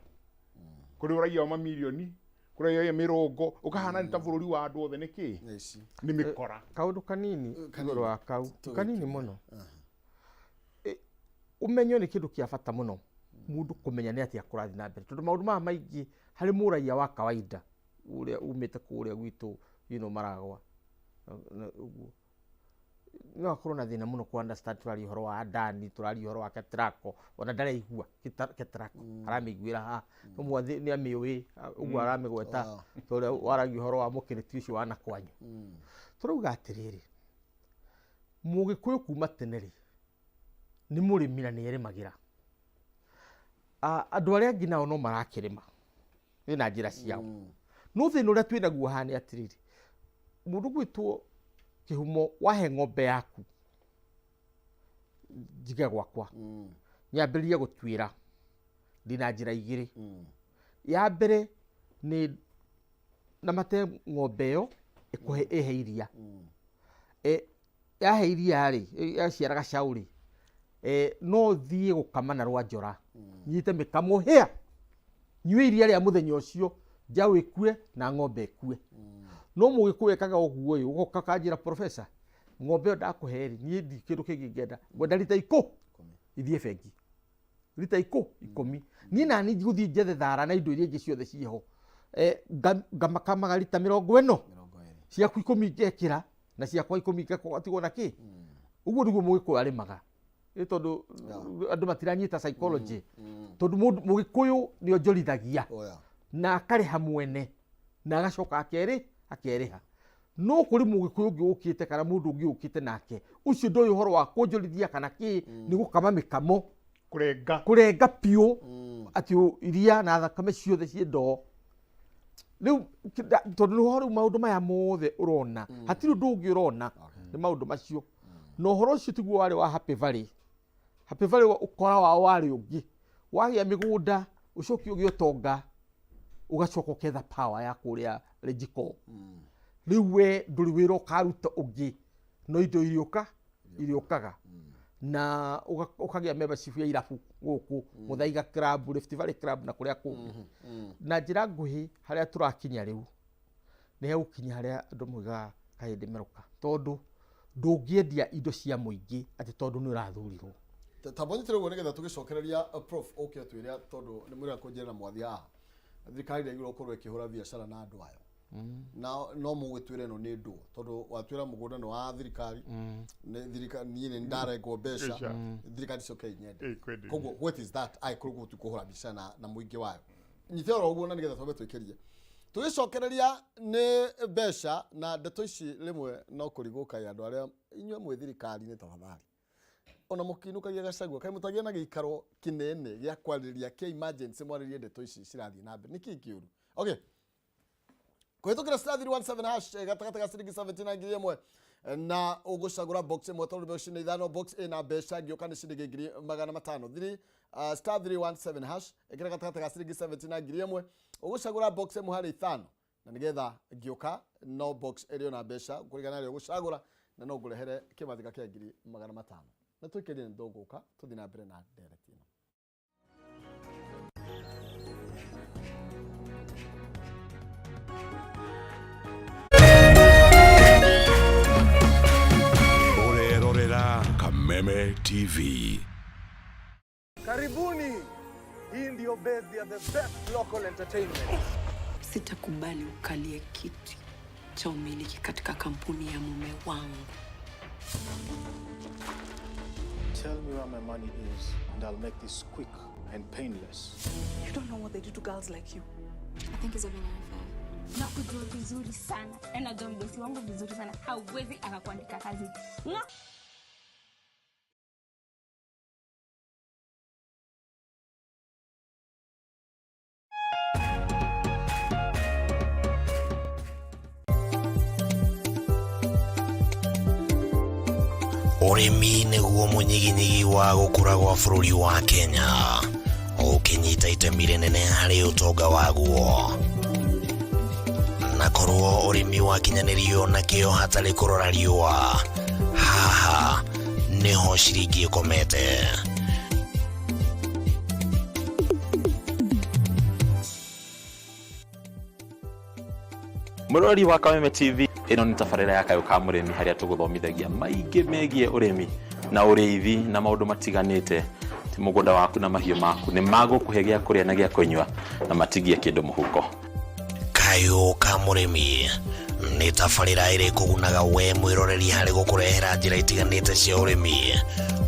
Kũrĩ ũraiya wa mamirioni, kũrĩ ũraiya mĩrongo, ũkahana nĩ ta bũrũri wa andũ othe. Nĩ kĩ? Nĩ ici. Nĩ mĩkora. Kaũndũ kanini Kanini. Igũrũ wa kau. Tũgĩkinya. Kanini mũno. Ũmenyo nĩ kĩndũ kĩa bata mũno, mũndũ kũmenya nĩ atĩa kũrathiĩ na mbere, tondũ maũndũ maya maingĩ harĩ mũraia wa kawaida ũrĩa umĩte kũrĩa gwitũ Maragwa ũguo no akorwo na thĩna mũno ku understand. Tũraria ũhoro wa Adani, tũraria ũhoro wa Ketraco, ona ndaraigua Ketraco, aramĩiguĩra haha no mwathĩ nĩ amĩũĩ ũguo aramĩgweta ta ũrĩa waragia ũhoro wa mũkĩrĩti ũcio wa nakwanyu. Tũrauga atĩrĩrĩ, Mũgĩkũyũ kuma tene rĩ nĩ mũrĩmi na nĩ erĩmagĩra. Andũ arĩa angĩ nao no marakĩrĩma na njĩra ciao, no thĩna ũrĩa twĩnaguo haha nĩ atĩrĩrĩ, mũndũ gwĩtwo kĩhumo wahe ng'ombe yaku njige gwakwa, nyambĩrĩrie gũtuĩra ndĩna njĩra igĩrĩ. Ya mbere nĩ namate ng'ombe ĩyo ĩkũhe ĩhe iria. Yahe iria rĩ, yaciara gacaũ rĩ, no thiĩ gũkama na rwa njora, nyite mĩkamo hĩa, nyue iria rĩa mũthenya ũcio, njaũ ĩkue na ng'ombe ĩkue. No Mũgĩkũyũ ekaga ũguo ĩ, ũgoka ũkanjĩra, "Professor, ng'ombe ĩyo ndakũhe rĩ, niĩ ndi kĩndũ kĩngĩ ngenda, ngwenda rita ithiĩ bengi rita 10. Niĩ nani ngũthiĩ njethe thara na indo iria ingĩ ciothe ciĩho. Ngamakamaga rita 40." 20. Ciaku 10 ngekĩra na ciakwa 10 ngatigwo na kĩ. Ũguo nĩguo Mũgĩkũyũ arĩmaga. Nĩ tondũ andũ matiranyita psychology, tondũ Mũgĩkũyũ nĩ onjorithagia na akarĩha mwene na agacoka akerĩ akerĩha. No kũrĩ Mũgĩkũyũ ũngĩ ũkĩte kana mũndũ ũngĩ ũkĩte nake ũcio ndoĩ ũhoro wa kuonjorithia kana kĩ, nĩ gũkama mĩkamo. Kũrenga. Kũrenga biũ atĩ iria na thakame ciothe ciĩ ndoo rĩu tondũ nĩho rĩu maũndũ maya mothe ũrona, hatirĩ ũndũ ũngĩ ũrona, nĩ maũndũ macio. Na ũhoro ũcio tiguo warĩ wa Happy Valley. Happy Valley ũkora wao warĩ ũngĩ, wagĩa mĩgũnda ũcoke ũgĩe ũtonga, ũgacoka ũketha power ya kũrĩa Rejiko. Rĩu we ndũrĩ wĩra ũkaruta ũngĩ, no indo iriũkaga na ũkagĩa membership ya irabu gũkũ Muthaiga Club, Rift Valley Club na kũrĩa kũngĩ. Na njĩra nguhĩ, harĩa tũrakinya rĩu nĩ hegũkinya harĩa andũ moigaga kahĩndĩ merũka, tondũ ndũngĩendia indo cia mũingĩ atĩ tondũ nĩ ũrathurirwo. Tamba nyitĩre ũguo nĩgetha tũgĩcokereria. Prof, ũke ũtwĩre, tondũ nĩ mwĩra kũnjĩra na mwathi haha thirikari ndĩagĩrĩirwo gũkorwo ĩkĩhũra biacara na andũ ayo, na no mũgĩtwĩre ĩno nĩ ndũ, tondũ watwĩra mũgũnda nĩ wa thirikari, nĩ thirikari, niĩ nĩ ndarengwo mbeca. Mbeca. Thirikari coke inyende. Ĩkwenderia. Koguo what is that angĩkorwo gũtu kũhũra biacara na mũingĩ wayo? Nyite oro ũguo na nĩgetha twambe twĩkĩrie tũgĩcokereria nĩ mbeca na ndeto ici. Rĩmwe no kũrigwo kaĩ andũ arĩa inyuĩ mwĩ thirikari-inĩ, tafadhali, ona mũkĩinũkagia Gachagua, kaĩ mũtagĩa na gĩikaro kĩnene gĩa kwarĩrĩria kĩa emergency, mwarĩrie ndeto ici cirathiĩ na mbere? Nĩkĩ kĩũru? Okay, kũhĩtũkĩra *317#, gatagatĩ ga ciringi 70 na 1000, na ũgũcagũra box ĩmwe, tondũ mbeca nĩ ithano. Box ĩna mbeca ngĩũka nĩ ciringi 500,000. 3 *317#, ĩkĩra gatagatĩ ga ciringi 70 na 1000, ũgũcagũra box ĩmwe harĩ ithano, na nĩgetha ngĩũka no box ĩrĩ ona mbeca kũringana na ĩrĩa ũgũcagũra, na no ngũrehere kĩmathika kĩa 500,000. Na twĩkĩrie nĩ tũgũka tũthiĩ na mbere na ndereti ĩno. Ũrerorera Kameme TV. Karibuni! Hii ndiyo base ya the best local entertainment. Sitakubali ukalie kiti cha umiliki katika kampuni ya mume wangu. Tell me where my money is, and I'll make this quick and painless. You don't know what they do to girls like you. I think he's having an affair. Nakujua vizuri sana na najua mdosi wangu vizuri sana, hauwezi akakuandika kazi. Nga! Ũrĩmi nĩguo mũnyiginyigi wa gũkũra gwa bũrũri wa Kenya, ũkĩnyita itemi rĩnene harĩ ũtonga waguo. Na korwo ũrĩmi wakinyanĩrio na kĩo hatarĩ kũrora riũa, haha nĩho ciringi ĩkomete. Mũrori wa Kameme TV, ĩno nĩ tabarĩra ya Kayũ ka Mũrĩmi harĩa tũgũthomithagia maingĩ megiĩ ũrĩmi na ũrĩithi na maũndũ matiganĩte. Ti mũgũnda waku na mahiũ maku nĩ magũkũhe gĩa kũrĩa na gĩa kũnyua na matigie kĩndũ mũhuko. Kayũ ka Mũrĩmi nĩ tabarĩra ĩrĩ kũgunaga we mwĩroreri harĩ gũkũrehera njĩra itiganĩte cia ũrĩmi,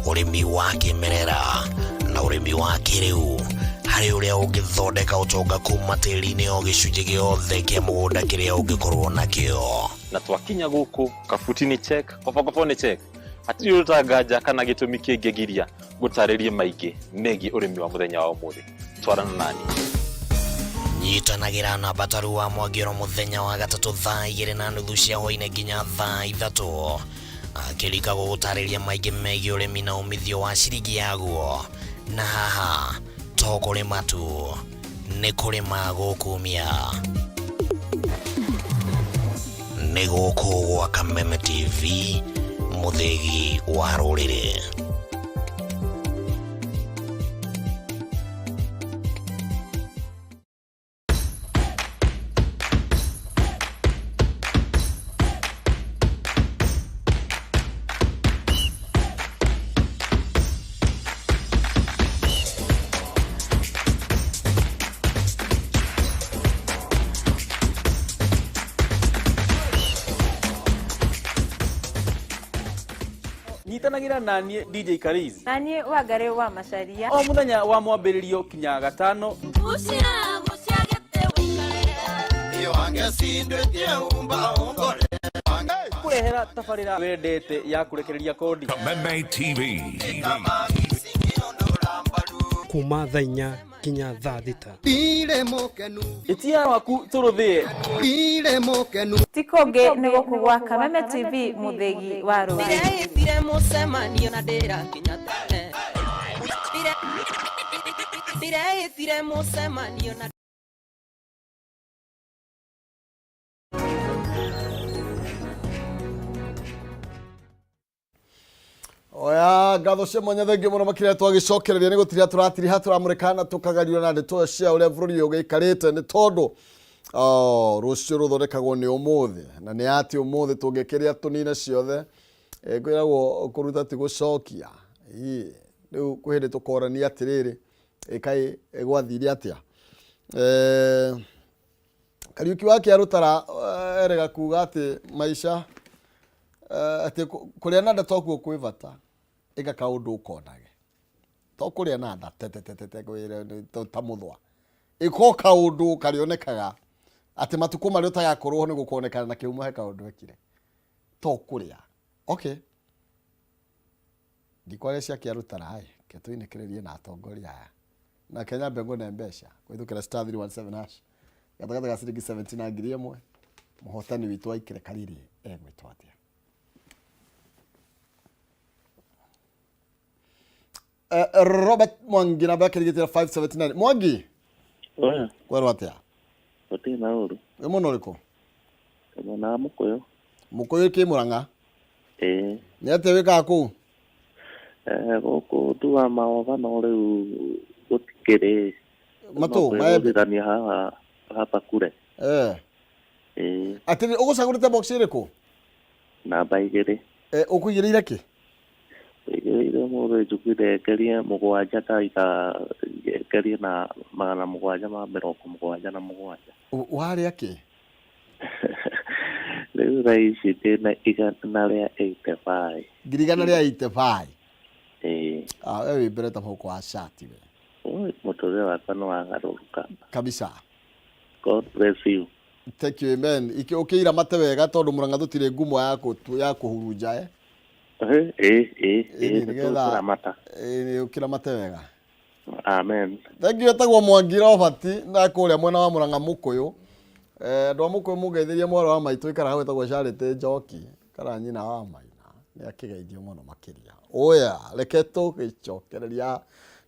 ũrĩmi wa kĩmerera na ũrĩmi wa kĩrĩu, harĩ ũrĩa ũngĩthondeka ũtonga kuma tĩri-inĩ o gĩcunjĩ gĩothe kĩa mũgũnda kĩrĩa ũngĩkorwo nakĩo. Na twakinya gũkũ kabuti nĩ check, kobokobo nĩ check, hatirĩ ũndũ nganja kana gĩtũmi kĩngĩgiria gũtarĩrie maingĩ megiĩ ũrĩmi wa mũthenya wa ũmũthĩ. Twarana nani. Nyitanagĩra na Bataru wa Mwangĩro mũthenya wa gatatũ thaa igĩrĩ na nuthu cia hwainĩ nginya thaa ithatũ, akĩrika gũgũtarĩria maingĩ megiĩ ũrĩmi na umithio wa ciringi yaguo. Na haha to kũrĩma tu, nĩ kũrĩma gũkumia. Nĩ gũkũ gwa Kameme TV, mũthĩgi wa rũrĩrĩ. Nyitanagĩra na niĩ DJ Kariz na niĩ Wangarĩ wa Macaria o mũthenya wa mwambĩrĩrio kinya gatano. Kũrehera tabarĩra wendete ya kũrekereria kodi. Kameme TV. Kuma thaa inya kinya thaa thita. Ĩtia waku tũrũthĩe. Ti kũngĩ nĩ gũkũ gwa Kameme TV, mũthĩgi wa rũrĩrĩ. Ndĩreĩtire mũcemanio na ndĩrakinya tene. Ndĩreĩtire mũcemanio na Oya ngatho cia mwanya, thengio mũno makĩria. Twagĩcokereria nĩ gũtiria tũratiriha, tũramũrĩka na tũkagariũra na ndeto cia ũrĩa bũrũri ũyũ ũgĩikarĩte, nĩ tondũ oh, rũciũ rũthondekagwo nĩ ũmũthĩ, na nĩ atĩ ũmũthĩ tũngĩkĩrĩa tũnine ciothe. Kwĩragwo kũruta ti gũcokia. Ĩ, rĩu kwĩ hĩndĩ tũkorania atĩrĩrĩ, ĩ, kaĩ gwathire atĩa? Kariũki wa Kĩarũtara erega kuga atĩ maica atĩ kũrĩa na nda tokuo kwĩ bata, ĩka kaũndũ ũkonage, to kũrĩa na nda tetetetete ta mũthwa, ĩko kaũndũ karĩonekaga atĩ matukũ marĩa ũtagakorwo ho nĩ gũkonekana na kĩhumo he kaũndũ ekire, to kũrĩa. Okay, ndikwaria cia Kĩarũtara ĩ, ke tũinĩkĩrĩrie na atongoria aya na Kenya mbengũ ne mbeca kũhĩtũkĩra *317# gatagatĩ ga ciringi 70 na 1000. Mũhotani witũ aikire kariri egwĩtwo atĩa? Robert Mwangi, namba yake rĩgĩtĩra 579. Mwangi. Oya. Kwerwo atĩa? Gũtirĩ na ũru. Wĩ mwena ũrĩkũ? Mwena wa Mũkũyũ. Mũkũyũ kĩ Mũrang'a? Ĩĩ. Nĩ atĩa wĩkaga kũu? Gũkũ nduaga mahoba, no rĩu gũtikĩrĩ. Matũ, maembe? Kwĩgũrithania haha hapa kure. Ĩĩ. Atĩrĩ, ũgũcagũrĩte box ĩrĩkũ? Namba 2. Ũkũigĩrĩire kĩ? Ũigĩrĩire ũmũthĩ njugire ngerie mũgwanja ndaiga ngerie na 777. Warĩa kĩ? Rĩu thaa ici ndĩna 185. 185. Ĩĩ. Ĩĩ. Ah, we wĩ mbere ta mũhuko wa cati we. Oi, mũtũrĩre wakwa nĩ wagarũrũka. Kabisa. God bless you. Thank you, amen. Iki ũkĩiramate wega tondũ Mũrang'a tũtirĩ ngumo ya kũ ya kũhurunja eh. Ĩĩ, ĩĩ, ĩĩ, Ĩĩ, nĩ nĩgetha tũkũramata. ĩĩ, ũkĩramate wega. Amen. Thank you etagwo Mwangi Robert na kũrĩa mwena wa Mũrang'a Mũkũyũ. Eh, andũ a Mũkũyũ mũngeithĩrie mwarĩ wa maitũ ikara hau etagwo Charity Njoki kana nyina wa Maina nĩ akĩgeithio mũno makĩria. Oya, reke tũgĩcokereria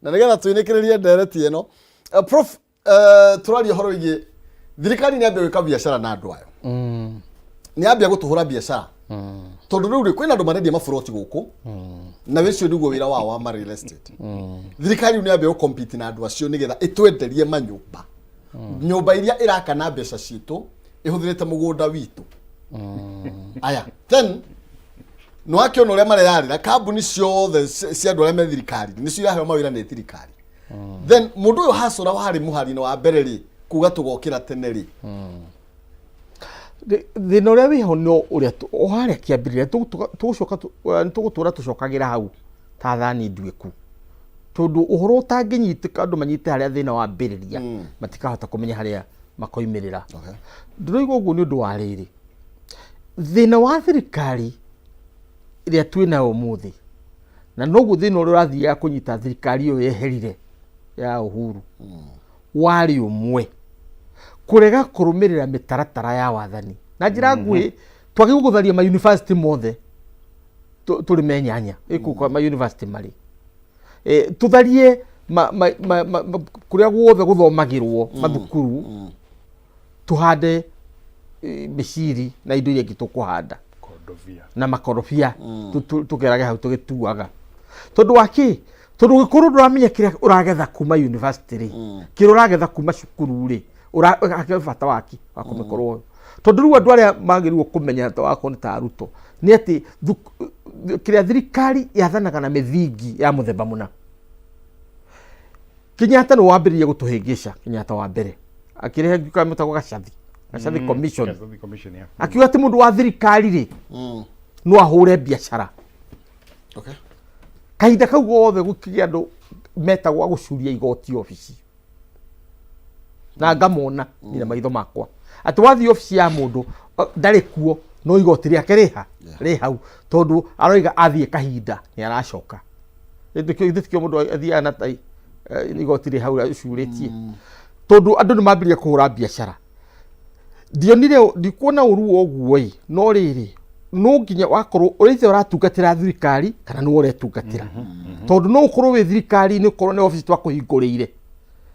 na nĩgetha tũinĩkĩrĩrie ndereti ĩno. Eh, Prof, eh, tũraria ũhoro wĩgiĩ thirikari nĩ yambia gwĩka biacara na andũ ayo. Nĩ yambia gũtũhũra biacara. Tondũ rĩu rĩ kwĩna andũ marendia maburoti gũkũ na ũcio nĩguo wĩra wao wa ma real estate. Thirikari rĩu nĩ yambia gũcompete na andũ acio nĩgetha ĩtwenderie manyũmba. Nyũmba iria ĩraka na mbeca citũ ĩhũthĩrĩte mũgũnda witũ. Aya, then nĩ wakĩona ũrĩa mareyarĩra kambuni ciothe cia andũ arĩa me thirikari nĩcio iraheo mawĩra nĩ thirikari. Then mũndũ ũyũ hacũra warĩ mũhari-inĩ wa mbere rĩ kuga tũgokĩra tene rĩ Thĩna ũrĩa wĩho no ũrĩa o harĩa kĩambĩrĩria tũgũcoka nĩtũgũtũra tũcokagĩra hau ta thani nduĩku tondũ ũhoro ũtangĩnyitĩka andũ manyite harĩa thĩna wambĩrĩria matikahota kũmenya harĩa makoimĩrĩra. Ndĩroiga ũguo nĩ ũndũ wa rĩrĩ, thĩna wa thirikari ĩrĩa twĩnayo ũmũthĩ na noguo thĩna ũrĩa ũrathiaga kũnyita thirikari ĩyo yeherire ya Uhuru warĩ ũmwe kũrega kũrũmĩrĩra mĩtaratara ya wathani na njĩra nguhĩ twagĩrĩirwo gũtharia ma university mothe tũrĩme nyanya ĩkũ kwa ma university marĩ tũtharie kũrĩa guothe gũthomagĩrwo mathukuru tũhande mĩciri na indo iria ingĩ tũkũhanda Kondobia. na makorobia tũkerage hau tũgĩtuaga tondũ wa kĩ tondũ ũngĩkorwo ndũramenya kĩrĩa ũragetha kuma university rĩ kĩrĩa ũragetha kuma cukuru rĩ hakĩrĩ bata waki wa kũmĩkorwo tondũ rĩu andũ arĩa magĩrĩirwo kũmenya ta wakorwo nĩ ta arutwo nĩ atĩ kĩrĩa thirikari yathanaga na mĩthingi ya mũthemba mũna Kenyatta nĩ wambĩrĩria gũtũhĩngĩca Kenyatta wa mbere akĩrehe ngiuka mũtagwo Gacathi Gacathi Commission Gacathi Commission, yeah. akiuga atĩ mũndũ wa thirikari rĩ no ahũre biacara kahinda kau gothe gũkĩgĩa andũ metagwo a gũcuria igoti obici na ngamona niĩ na maitho makwa atĩ wathiĩ obici ya mũndũ ndarĩ kuo no igoti rĩake rĩha rĩ hau tondũ aroiga athiĩ kahinda nĩ aracoka Githĩ tikĩo mũndũ athiaga na tai igoti rĩ hau acurĩtie tondũ andũ nĩ mambĩrĩria kũhũra biacara ndionire ndikuona ũru wa ũguo ĩ no rĩrĩ no nginya wakorwo ũrĩa ũratungatĩra thirikari kana nĩwe ũretungatĩra tondũ no ũkorwo wĩ thirikari-inĩ ũkorwo nĩ obici twakũhingũrĩire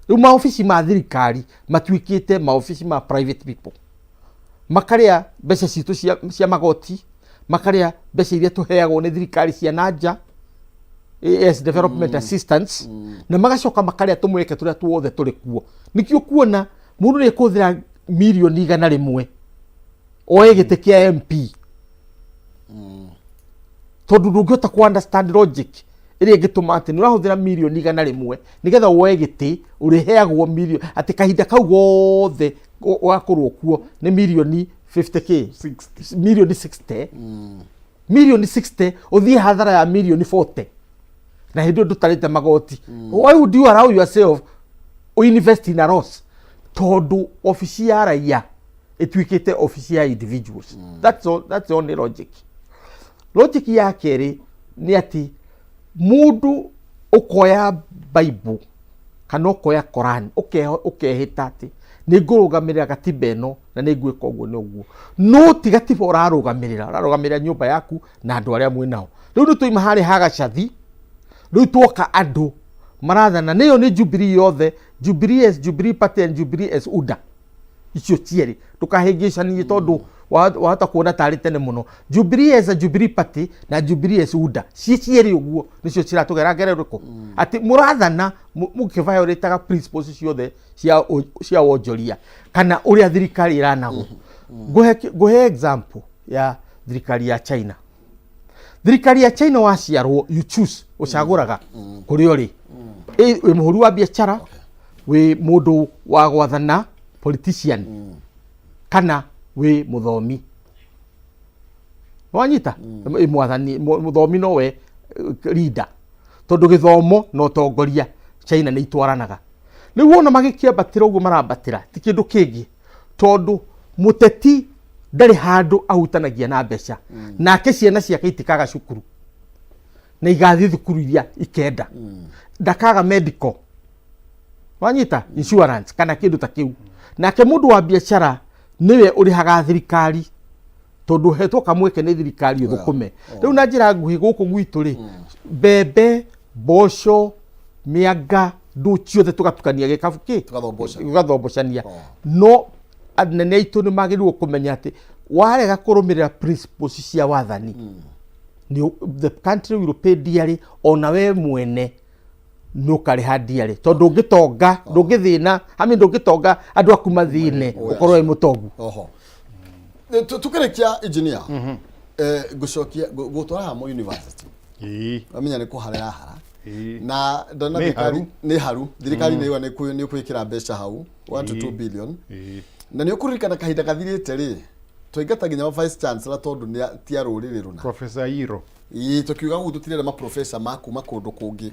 rĩu maobici ma thirikari matuĩkĩte maobici ma private people makarĩa mbeca citũ cia magoti makarĩa mbeca iria tũheagwo nĩ thirikari cia na nja AS development assistance na magacoka makarĩa tũmweke tũrĩa tuothe tũrĩ kuo nĩkĩo kuona mũndũ nĩ ekũhũthĩra mirioni 100 oe gĩtĩ kĩa MP tondũ ndũngĩhota kũ understand logic ĩrĩa ĩngĩtũma atĩ nĩ ũrahũthĩra mirioni 100 nĩgetha woe gĩtĩ ũrĩheagwo mirioni atĩ kahinda kau gothe ũgakorwo kuo nĩ mirioni 50k mirioni 60 mirioni 60 ũthiĩ hathara ya mirioni 40 na hĩndĩ ĩyo ndũtarĩte magoti why would you allow yourself invest in a loss tondũ obici ya raia ĩtuĩkĩte obici ya individuals that's all, that's the only logic logic ya kerĩ nĩ atĩ mũndũ ũkoya bible kana ũkoya Koran ũkehĩta atĩ nĩ ngũrũgamĩrĩra gatiba ĩno na nĩ ngwĩka ũguo nĩ ũguo no ti gatiba ũrarũgamĩrĩra ũrarũgamĩrĩra nyũmba yaku na andũ arĩa mwĩ nao rĩu nĩ twaima harĩa ha gacathi rĩu twoka andũ marathana nĩyo nĩ Jubilee yothe Jubilee as Jubilee Party and Jubilee as UDA icio cierĩ ndũkahĩngĩcanie tondũ wahota kuona tarĩ tene mũno Jubilee as a Jubilee Party na Jubilee as UDA ciĩ cierĩ ũguo nĩcio ciratũgera ngere rĩkũ atĩ mũrathana mũkĩviolataga principles ciothe cia wonjoria kana ũrĩa thirikari ĩranagwo ngũhe example ya thirikari ya China thirikari ya China waciarwo you choose ũcagũraga kũrĩa ũrĩ wĩ mũhũri wa biacara wĩ mũndũ wa gwathana politician kana wĩ mũthomi wanyita mwathani mũthomi nowe leader Tondũ gĩthomo na ũtongoria China nĩ itwaranaga. Rĩu wona magĩkĩambatĩra ũguo marambatĩra ti kĩndũ kĩngĩ tondũ mũteti ndarĩ handũ ahutanagia na mbeca nake ciana ciake itikaga cukuru na igathiĩ thukuru iria ikenda ndakaga medical wanyita insurance kana kĩndũ ta kĩu nake mũndũ wa biacara nĩwe ũrĩhaga thirikari tondũ ũhetwo kamweke nĩ thirikari ũthũkũme rĩu na njĩra nguhĩ gũkũ gwitũ rĩ mbembe mboco mĩanga ndũ ciothe tũgatukania gĩkabu kĩ tũgathombocania no anene aitũ nĩ magĩrĩirwo kũmenya atĩ warega kũrũmĩrĩra principles cia wathani nĩ the country will pay dearly ona we mwene nĩ ũkarĩha dearly tondũ ndũngĩtonga ndũngĩthĩna I mean ndũngĩtonga andũ aku mathĩne ũkorwo wĩ mũtongu Oho. Tukĩrĩkia engineer ngũcokia gũtwara haha mo university amenya nĩ kũhara yahara na ndona Nĩ thirikari haru. nĩ haru thirikari nĩ ĩgwa nĩ kwĩkĩra mbeca hau 1 to 2 billion na nĩ ũkũririkana kahinda gathirĩte rĩ twaingata nginya vice chancellor tondũ nĩ ti a rũrĩrĩ rũna Professor Iro ĩĩ tũkiuga gũkũ tũtirenda maprofessor ma kuma kũndũ kũngĩ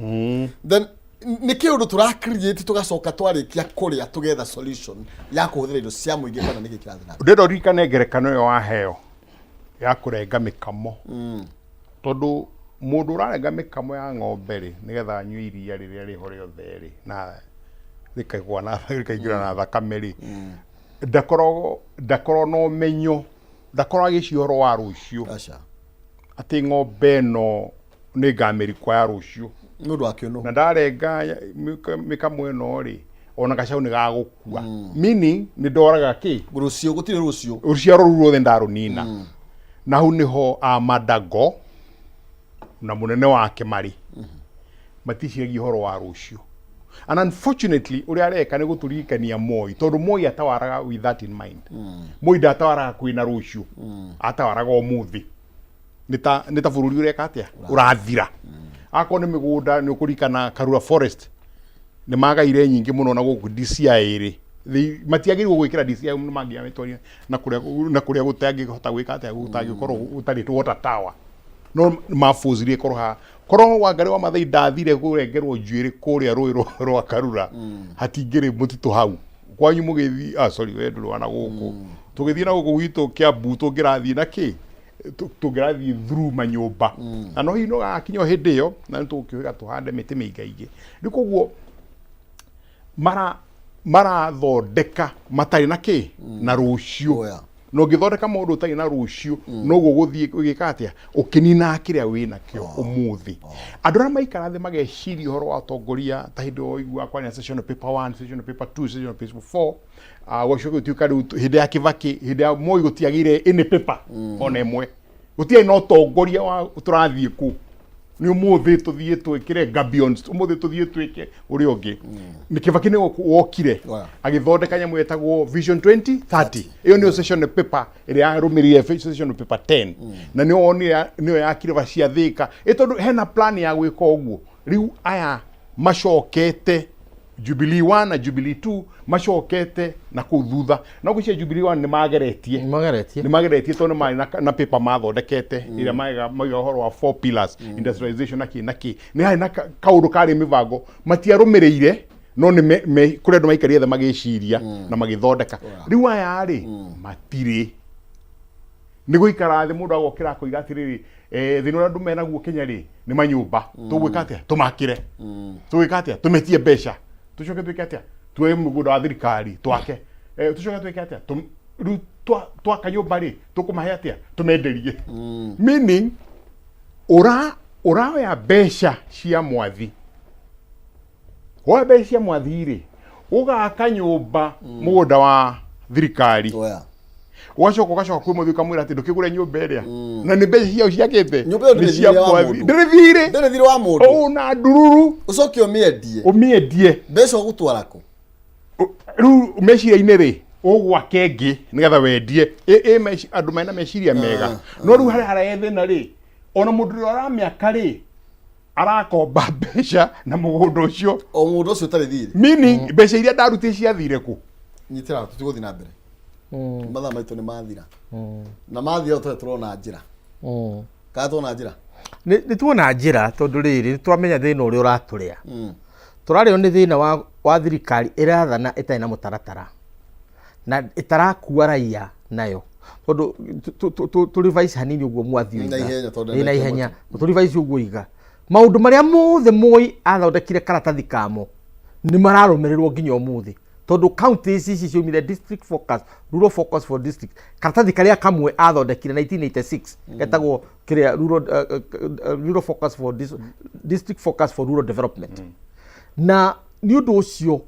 then nĩ kĩũndũ tũra create tũgacoka twarĩkia kũrĩa tũgetha solution ya kũhũthĩra indo cia mũingĩ kana nĩkĩ kĩrathiĩ na mbere ndĩrenda ũririkane ngerekano ĩyo waheo ya kũrenga mĩkamo tondũ mũndũ ũrarenga mĩkamo ya ng'ombe rĩ nĩgetha anyue iria rĩrĩa rĩho rĩothe rĩ na rĩkaigua na rĩkaingĩra na thakame rĩ ndakoragwo ndakoragwo na ũmenyo ndakoragwo agĩciria ũhoro wa rũciũ atĩ ng'ombe ĩno nĩ ngamĩrikwa ya rũciũ nĩ ũndũ wa kĩũnũhu na ndarenga mĩkamo ĩno rĩ ona gacau nĩ gagũkua meaning nĩ ndoraga kĩ rũciũ gũtirĩ rũciũ rũciaro rũu ruothe ndarũnina na hau nĩho amadago na mũnene wake marĩ maticiragia ũhoro wa rũciũ and unfortunately ũrĩa areka nĩ gũtũririkania Moi tondũ Moi atawaraga with that in mind Moi ndatawaraga kwĩna rũciũ atawaraga ũmũthĩ nĩ ta nĩ ta bũrũri ũreka atĩa ũrathira akorwo nĩ mĩgũnda nĩ ũkũririkana Karura Forest nĩ magaire nyingĩ mũno na gũkũ DCI rĩ matiagĩrĩirwo gwĩkĩra DCI nĩ mangĩamĩtwarire na kũrĩa na kũrĩa gũtangĩhota gwĩka atĩa gũtangĩkorwo gũtarĩ water tower no mabũcirie korwo ha korwo Wangari wa Maathai ndathire kũrengerwo njuĩrĩ kũrĩa rũĩ rwa Karura hatingĩrĩ mũtitũ hau kwanyu mũgĩthiĩ ah sorry we ndũrĩ wa na gũkũ tũgĩthiĩ na gũkũ gwitũ Kiambu tũngĩrathiĩ na kĩ tũngĩrathiĩ through manyũmba na no hihi no gakinya o hĩndĩ ĩyo na nĩ tũgũkĩũhĩga tũhande mĩtĩ mĩingaingĩ rĩu koguo mara marathondeka matarĩ na kĩ na rũciũ na ũngĩthondeka maũndũ ũtarĩ na rũciũ noguo ũgũthiĩ ũgĩka atĩa ũkĩninaga kĩrĩa wĩ nakĩo ũmũthĩ andũ arĩa maikara thĩ mageciria ũhoro wa ũtongoria ta hĩndĩ ĩyo ũiguaga kwaria session paper 1 session paper 2 session paper 4 gwacoka gũtuĩka rĩu hĩndĩ ya Kibaki hĩndĩ ya Moi gũtiagĩire any paper ona ĩmwe gũtiarĩ na ũtongoria wa tũrathiĩ kũ nĩ ũmũthĩ tũthiĩ twĩkĩre gabions ũmũthĩ tũthiĩ twĩke ũrĩa ũngĩ nĩ Kibaki nĩ wokire agĩthondeka nyamũ ĩtagwo Vision 2030 ĩyo nĩyo session paper ĩrĩa yarũmĩrĩire session paper 10 na nĩyo wonire nĩyo yakire cia Thika ĩ tondũ hena plan ya gwĩka ũguo rĩu aya macokete Jubilee 1 na Jubilee 2 macokete na kũu thutha no gwĩciria Jubilee 1 nĩ mageretie nĩ mageretie tondũ nĩ marĩ na paper mathondekete ĩrĩa maiga maiga ũhoro wa four pillars industrialization na kĩ na kĩ nĩ harĩ na kaũndũ karĩ mĩbango matiarũmĩrĩire no nĩ kũrĩ andũ maikarire thĩ magĩciria na magĩthondeka rĩu aya rĩ matirĩ nĩ gũikara thĩ mũndũ agokĩra akoiga atĩrĩrĩ thĩna ũrĩa andũ menaguo Kenya rĩ nĩ manyũmba tũgwĩka atĩa tũmakĩre tũgwĩka atĩa tũmetie mbeca tũcoke twĩke atĩa tuoye mũgũnda wa thirikari twake tũcoke twĩke atĩa rĩu twaka nyũmba rĩ tũkũmahe atĩa tũmenderie meaning ũraoya mbeca cia mwathi woya mbeca cia mwathi rĩ ũgaka nyũmba mũgũnda wa thirikari ũgacoka ũgacoka kwĩ mũthii ũkamwĩra atĩ ndũkĩgũre nyũmba ĩrĩa na nĩ mbeca ciao ciakĩte Nyũmba ĩyo nĩ ndĩrĩ cia thirĩ wa mwathi mũndũ. ndĩrĩ thirĩ Ndĩrĩ thirĩ wa mũndũ. Ũ, na ndururu ũcoke ũmĩendie ũmĩendie mbeca ũgũtwara kũ rĩu meciria-inĩ rĩ ũgwake ĩngĩ nĩgetha wendie andũ mena meciria mega no rĩu harĩa harĩa thĩna rĩ ona mũndũ ũrĩa ũramĩaka rĩ arakomba mbeca na mũgũnda ũcio o mũgũnda ũcio ũtarĩ thirĩ meaning mbeca iria ndarutire ciathire kũ nyitĩra tũtigũthiĩ na mbere mathaa maitũ nĩ mathira na mathira tũtarĩ tũrona njĩra kana tũrona njĩra Nĩ nĩ tuona njĩra tondũ rĩrĩ nĩ twamenya thĩna ũrĩa ũratũrĩa. Tũrarĩo nĩ thĩna wa, wa thirikari ĩrathana ĩtarĩ na mũtaratara na ĩtarakua raia nayo tondũ tũ revise hanini ũguo mwathi Na ihenya tondũ Ĩ, na ihenya tũ revise ũguo iga maũndũ marĩa mothe Moi athondekire karatathi kamo nĩ mararũmĩrĩrwo nginya ũmũthĩ tondũ county ici ici ciaumire district focus rural focus for district karatathi karĩa kamwe athondekire 1986 getagwo kĩrĩa rural, rural focus for dis, district focus for rural development na nĩ ũndũ ũcio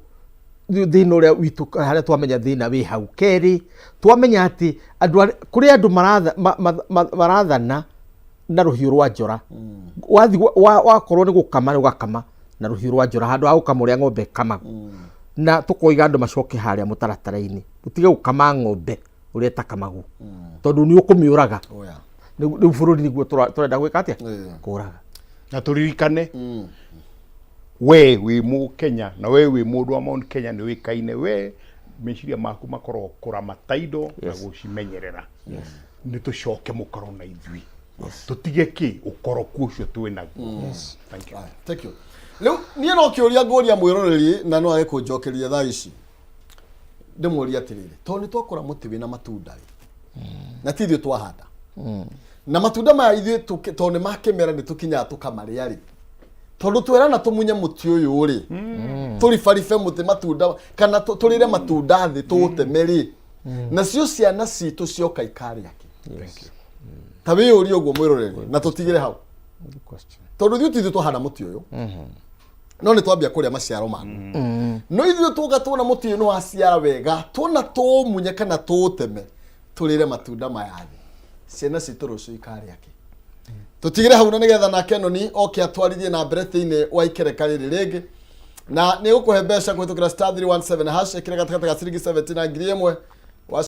thĩna ũrĩa witũ harĩa twamenya thĩna wĩ hau kerĩ twamenya atĩ andũ arĩa- kũrĩ andũ maratha- ma- ma- ma- marathana na rũhiũ rwa njora wathi wakorwo nĩ gũkama nĩ ũgakama na rũhiũ rwa njora handũ ha gũkama ũrĩa ng'ombe ĩkamagwo na tũkoiga andũ macoke harĩa mũtaratara-inĩ ũtige gũkama ng'ombe ũrĩa ĩtakamagwo tondũ nĩ ũkũmĩũraga. Oh, yeah. Rĩu rĩu bũrũri nĩguo tũrenda gwĩka atĩa? Kũraga. Na tũririkane we wĩ mũkenya na we wĩ mũndũ wa Mount Kenya nĩ ũĩkaine we meciria maku makoragwo kũramata indo na gũcimenyerera. Nĩ tũcoke mũkaro na ithuĩ tũtige kĩ ũkoroku ũcio twĩ naguo. Thank you. Thank you. Rĩu niĩ no kĩũria ngũria mwĩroreri na no age kũnjokeria thaa ici ndĩmũrie atĩrĩrĩ tondũ nĩ twakora mũtĩ wĩna matunda rĩ na ti ithuĩ twahanda na matunda maya ithuĩ tondũ nĩ ma kĩmera nĩ tũkinyaga tũkamarĩa rĩ tondũ twerana tũmunye mũtĩ ũyũ rĩ tũribaribe mũtĩ matunda kana tũrĩre matunda thĩ tũũteme rĩ nacio ciana citũ cioka ikarĩa kĩ ta wĩyũrie ũguo mwĩroreri na tũtigĩre hau tondũ ithuĩ ti ithuĩ twahanda mũtĩ ũyũ no nĩ twambia kũrĩa maciaro maguo no ithuĩ tuoka tuona mũtĩ ũyũ nĩ waciara wega tuona tũũmunye kana tũũteme tũrĩre matunda maya thĩ ciana citũ rũciũ ikarĩa kĩ tũtigĩre hau na nĩgetha nake noni oke atwarithie na mbere thĩinĩ wa ikereka rĩrĩ rĩngĩ na nĩ gũkũhe mbeca kũhĩtũkĩra star 317 hash ĩkĩre gatagatĩ ga ciringi 70 na 1000.